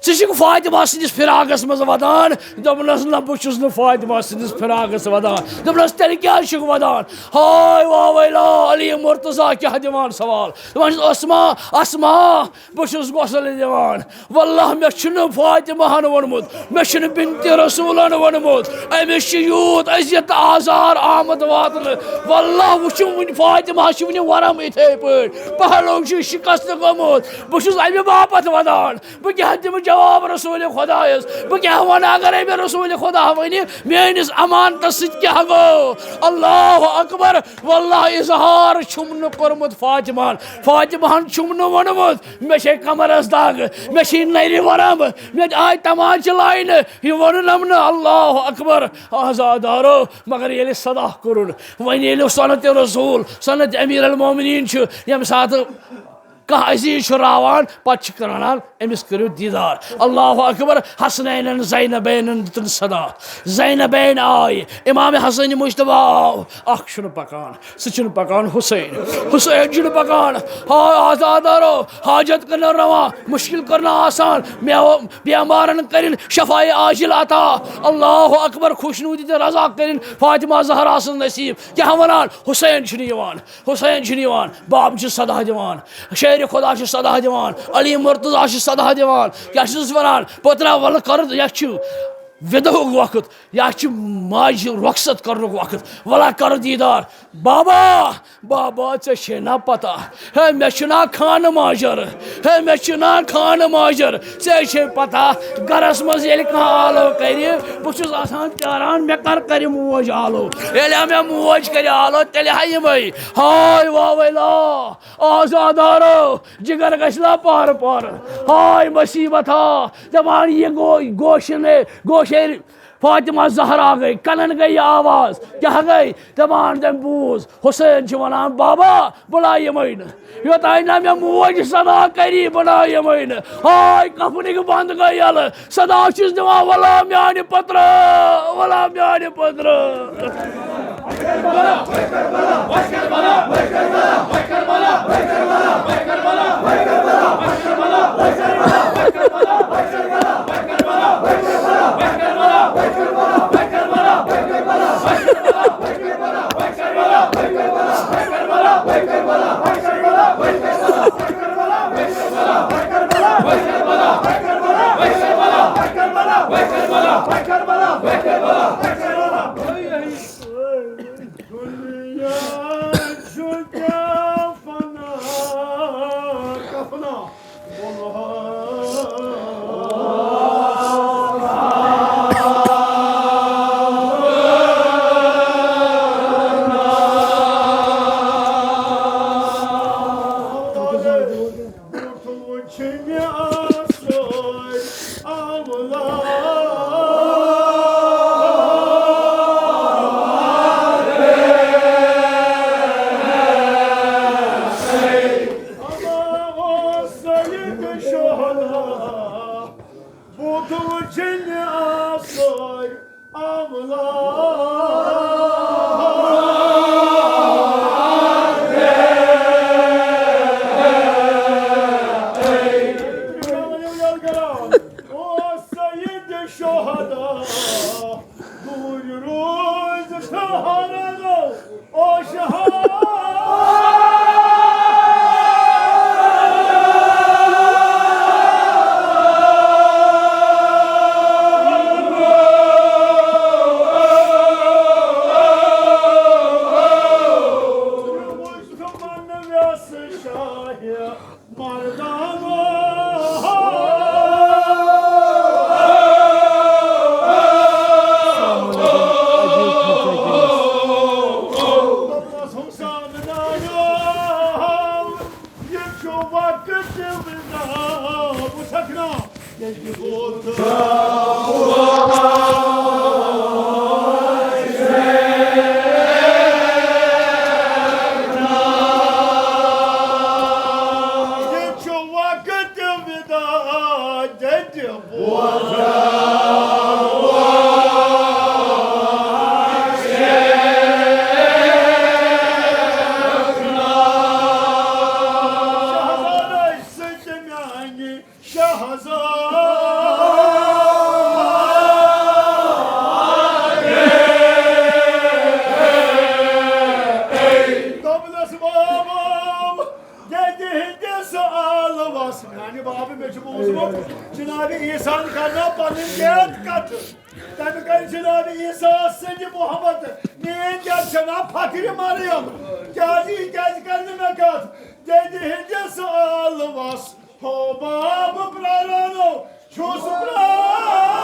ژٕ چھُکھ فاطمہ سٕنٛدِس فراقس منٛز ودان؟ دوٚپنس، نہ، بہٕ چھُس نہٕ فاطمہ سٕنٛدِس فراقس ودان۔ دوٚپنس، تیٚلہِ کیٛازِ چھُکھ ودان؟ ہاے واویلا، علی مرتضی کیٛاہ دِوان سوال؟ دوٚپنس، اسما، اسما، بہٕ چھُس غسل دِوان۔ واللہ مےٚ چھُنہٕ فاطمہ ہن ووٚنمُت، مےٚ چھُنہٕ بنت رسولن ووٚنمُت۔ أمِس چھُ یوٗت اذیت آزار آمُت واتنہٕ۔ واللہ وٕچھِو وٕنہِ فاطمہ چھِ وٕنہِ ورم یِتھے پٲٹھۍ، پہلو چھُ شکست گوٚمُت۔ بہٕ چھُس امہِ باپتھ ودان۔ بہٕ کیٛاہ دِمہٕ جواب رسول خدایس؟ بہٕ کیٛاہ ونہٕ اگر أمۍ رسول خدا ونہِ میٲنِس امانتس سۭتۍ کیٛاہ گوٚو؟ اللہ اکبر۔ واللہ اظہار چھُم نہٕ کوٚرمُت فاطمہ ہن۔ فاطمہ ہن چھُم نہٕ ووٚنمُت مےٚ چھے کمرس دگ، مےٚ چھے نرِ ورم، مےٚ آے تماچہِ لاینہٕ، یہِ ووٚنُنم نہٕ۔ اللہ اکبر۔ آزادارو، مگر ییٚلہِ صدا کوٚرُن، وۄنۍ ییٚلہِ صنعت رسول، صنعت امیر المومنین چھُ، ییٚمہِ ساتہٕ کانٛہہ عزیز چھُ راوان، پتہٕ چھِ کران أمِس کٔرِو دیٖدار۔ اللہ اکبر۔ حسنینن زینبینن دِتُن صدا۔ زینبین آیہِ، امام حسن مجتبیٰ آو، اکھ چھُنہٕ پکان، سُہ چھُنہٕ پکان حسین، حسین چھُنہٕ پکان۔ ہاے آزادارو، حاجت کرنا روا، مشکل کرنا آسان، مےٚ بیمارن کرن شفاء عاجل عطا۔ اللہ اکبر۔ خوشنودی تہٕ رضا کرن فاطمہ زہرا سٕنٛز نصیب۔ کیٛاہ ونان؟ حسین چھُنہٕ یِوان۔ حسین چھُنہٕ یِوان، باب چھُ صدا دِوان، شیر خدا چھُ صدا دِوان، علی مرتضی چھُ صدا دِوان۔ کیٛاہ چھُس ونان؟ پوترا ولہٕ کر، یتھ چھُ وِدہُک وقت، یتھ چھُ ماجہِ رۄخصت کرنُک وقت، ولہ کر دیٖدار۔ بابا، بابا، ژےٚ چھے نا پتہ؟ ہے، مےٚ چھُ نا خانہٕ ماجر، ہے، مےٚ چھُ نا خانہٕ ماجر۔ ژےٚ چھے پتہ، گرس منٛز ییٚلہِ کانٛہہ آلو کرِ، بہٕ چھُس آسان پیاران، مےٚ کر کرِ موج آلو۔ ییٚلہِ ہا مےٚ موج کرِ آلو، تیٚلہِ ہا یِمے۔ ہاے واویلا، آزادارو، جگر گژھِ نا پارٕ پارٕ۔ ہاے مصیبت ہا، دپان یہِ گوٚو، گوشہِ نے، گوشے فاطمہ زہرا گٔے، کنن گٔے یہِ آواز۔ کیٛاہ گٔے؟ دپان تٔمۍ بوٗز، حسین چھُ ونان، بابا، بہٕ لا یِمے نہٕ۔ یوٚتانۍ نہ مےٚ موج صدا کری، بہٕ لا یِمے نہٕ۔ ہاے، کفنٕکۍ بند گٔے یَلہٕ۔ صدا چھُس دِوان، ولا میانہِ پترٕ، ولا میانہِ پترٕ۔ دنیا چھُ کیٛاہ فنا، کفنا۔ آملا۔ اما او سید شہدا، بُتھ وٕچھِنۍ آسٲے آملا۔ او سید شہدا، دوٗرِ روٗزۍ ٹھہرنو۔ او شہدا۔ مردانو۔ یہِ چھُ وقت وداع۔ وٕچھکھ نا؟ یہِ چھُ وقت وداع، جدِ بوزا۔ شہزادے سۭتۍ میانہِ شہزادے۔ دوٚپنس، بابا، ییٚتہِ ہٕنٛدِس عالمس، میانہِ بابہٕ، مےٚ چھُ بوٗزمُت جناب عیسیٰ ہن کرنو پنٕنۍ دید قتل۔ تمہِ کرِ جناب عیسیٰ سٕنٛدِ محبت میٲنۍ دید چھنا فخرِ مریم۔ کیازِ، یہِ کیازِ کرِ نہٕ مےٚ قتل؟ ییٚتہِ ہٕنٛدِس عالمس ہو باب پرارانو چھُس پراران۔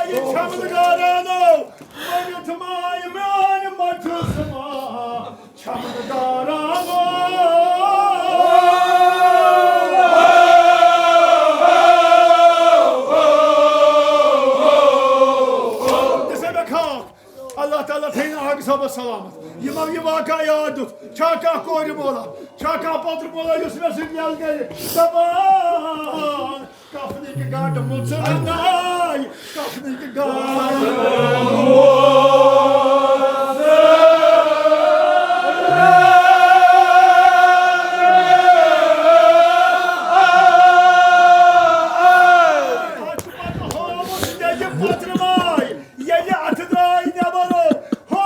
یہِ چھمنگارانو، ؤنِتھ ماے میانہِ مَٹھِس ما۔ چمکدارانو۔ دِسا مےٚ خاک۔ اللہ تعالیٰ تھٲیِن آغہٕ صٲبس سلامت۔ یِمو یہِ واقعہ یاد دیُت۔ چھا کانٛہہ کورِ مولا؟ چھا کانٛہہ پۄتُر مولا یُس مےٚ سۭتۍ یَلہٕ کرِ؟ دَپان۔ کفنٕکۍ گنٛڈ مُژراے، کفنٕکۍ گنٛڈ۔ پتہٕ ہووُس تیٚلہِ پترٕ ماے۔ ییٚلہِ اَتھٕ درٛاے نٮ۪بر، ہو!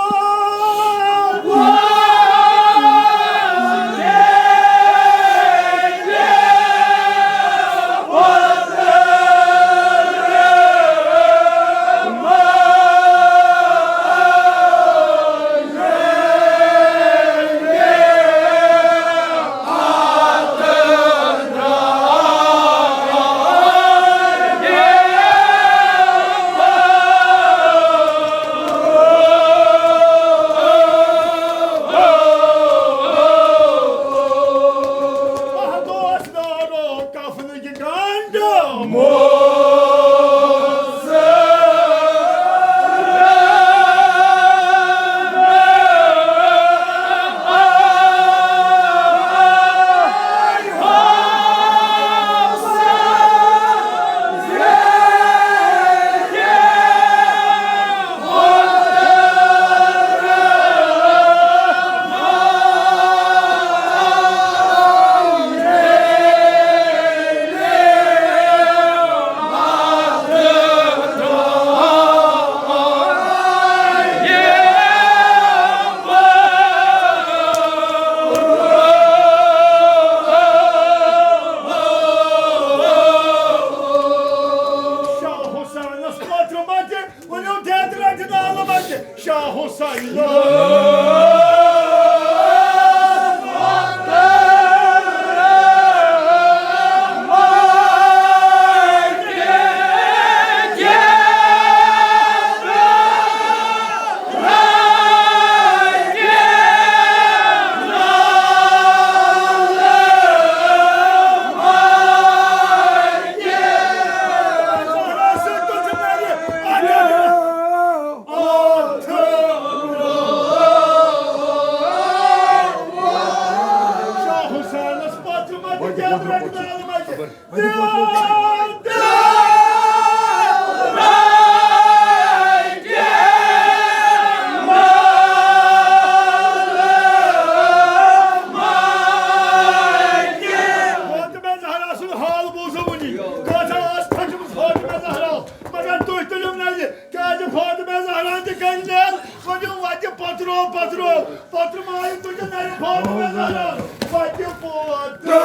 شاہ حسینس پترٕ متہِ ؤنِو دٮ۪د رٹہِ نالہٕ متہِ۔ شاہ حسین۔ پترو، پترٕ مایہِ تُجہِ نرِ پھۄتہٕ مےٚ کران، وتہِ پوتہٕ۔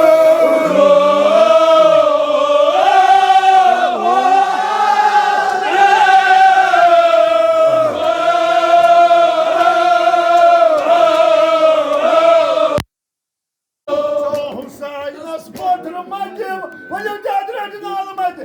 حسینس پترٕ متہِ، ؤلِو تہِ اتہِ رٹہِ نالہٕ متہِ۔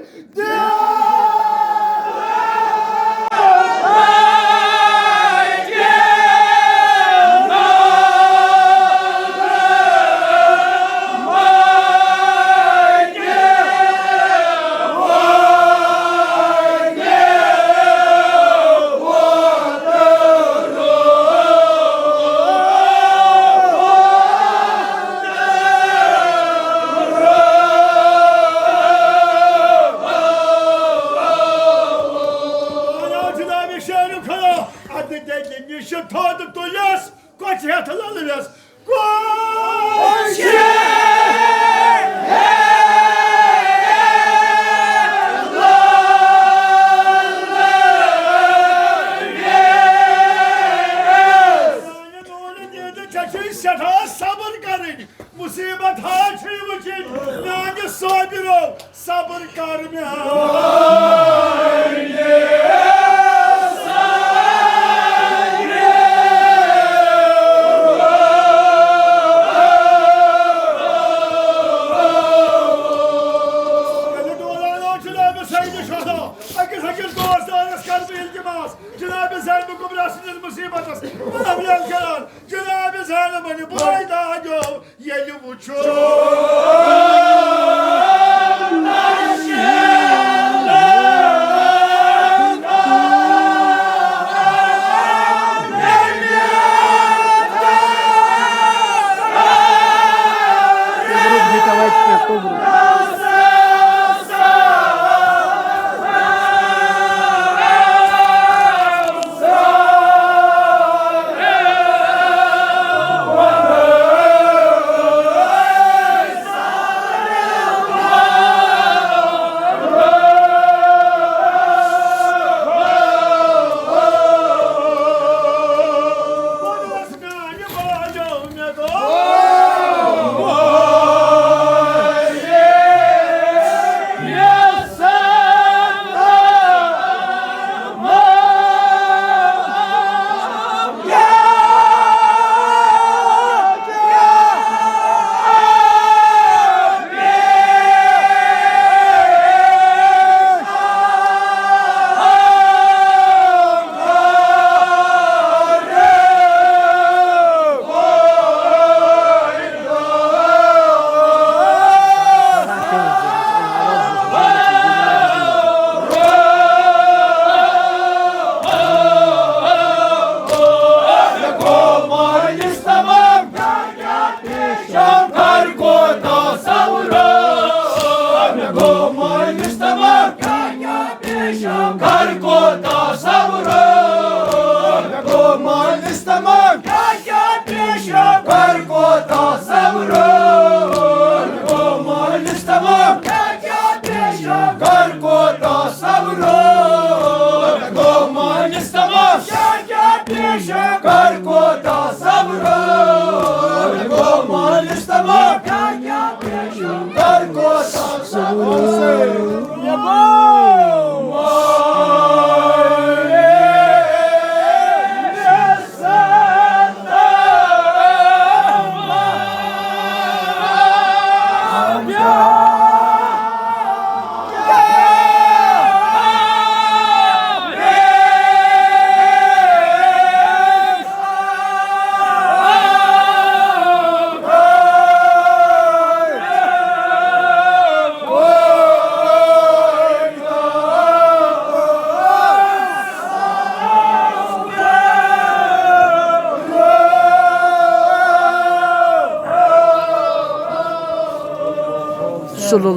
جناب شیر خدا، اتھ دِژ نِش تھوٚد تُلِس، کۄچھِ ہٮ۪تھ للوِس۔ کۄچھِ ہٮ۪تھ للوِس۔ ژےٚ چھُے سٮ۪ٹھاہ صبر کرٕنۍ۔ مصیبت ہا چھے وٕچھِنۍ میانہِ صابرو، صبر کر مےٚ۔ ییٚلہِ ڈولان اوس جناب سید شہدا، أکِس أکِس دوستانس کر بہٕ التماس، جناب زینب کبریٰ سٕنٛدِس مصیبتس پناہ کران۔ جناب زینبن بٲے دادیو ییٚلہِ وُچھُن۔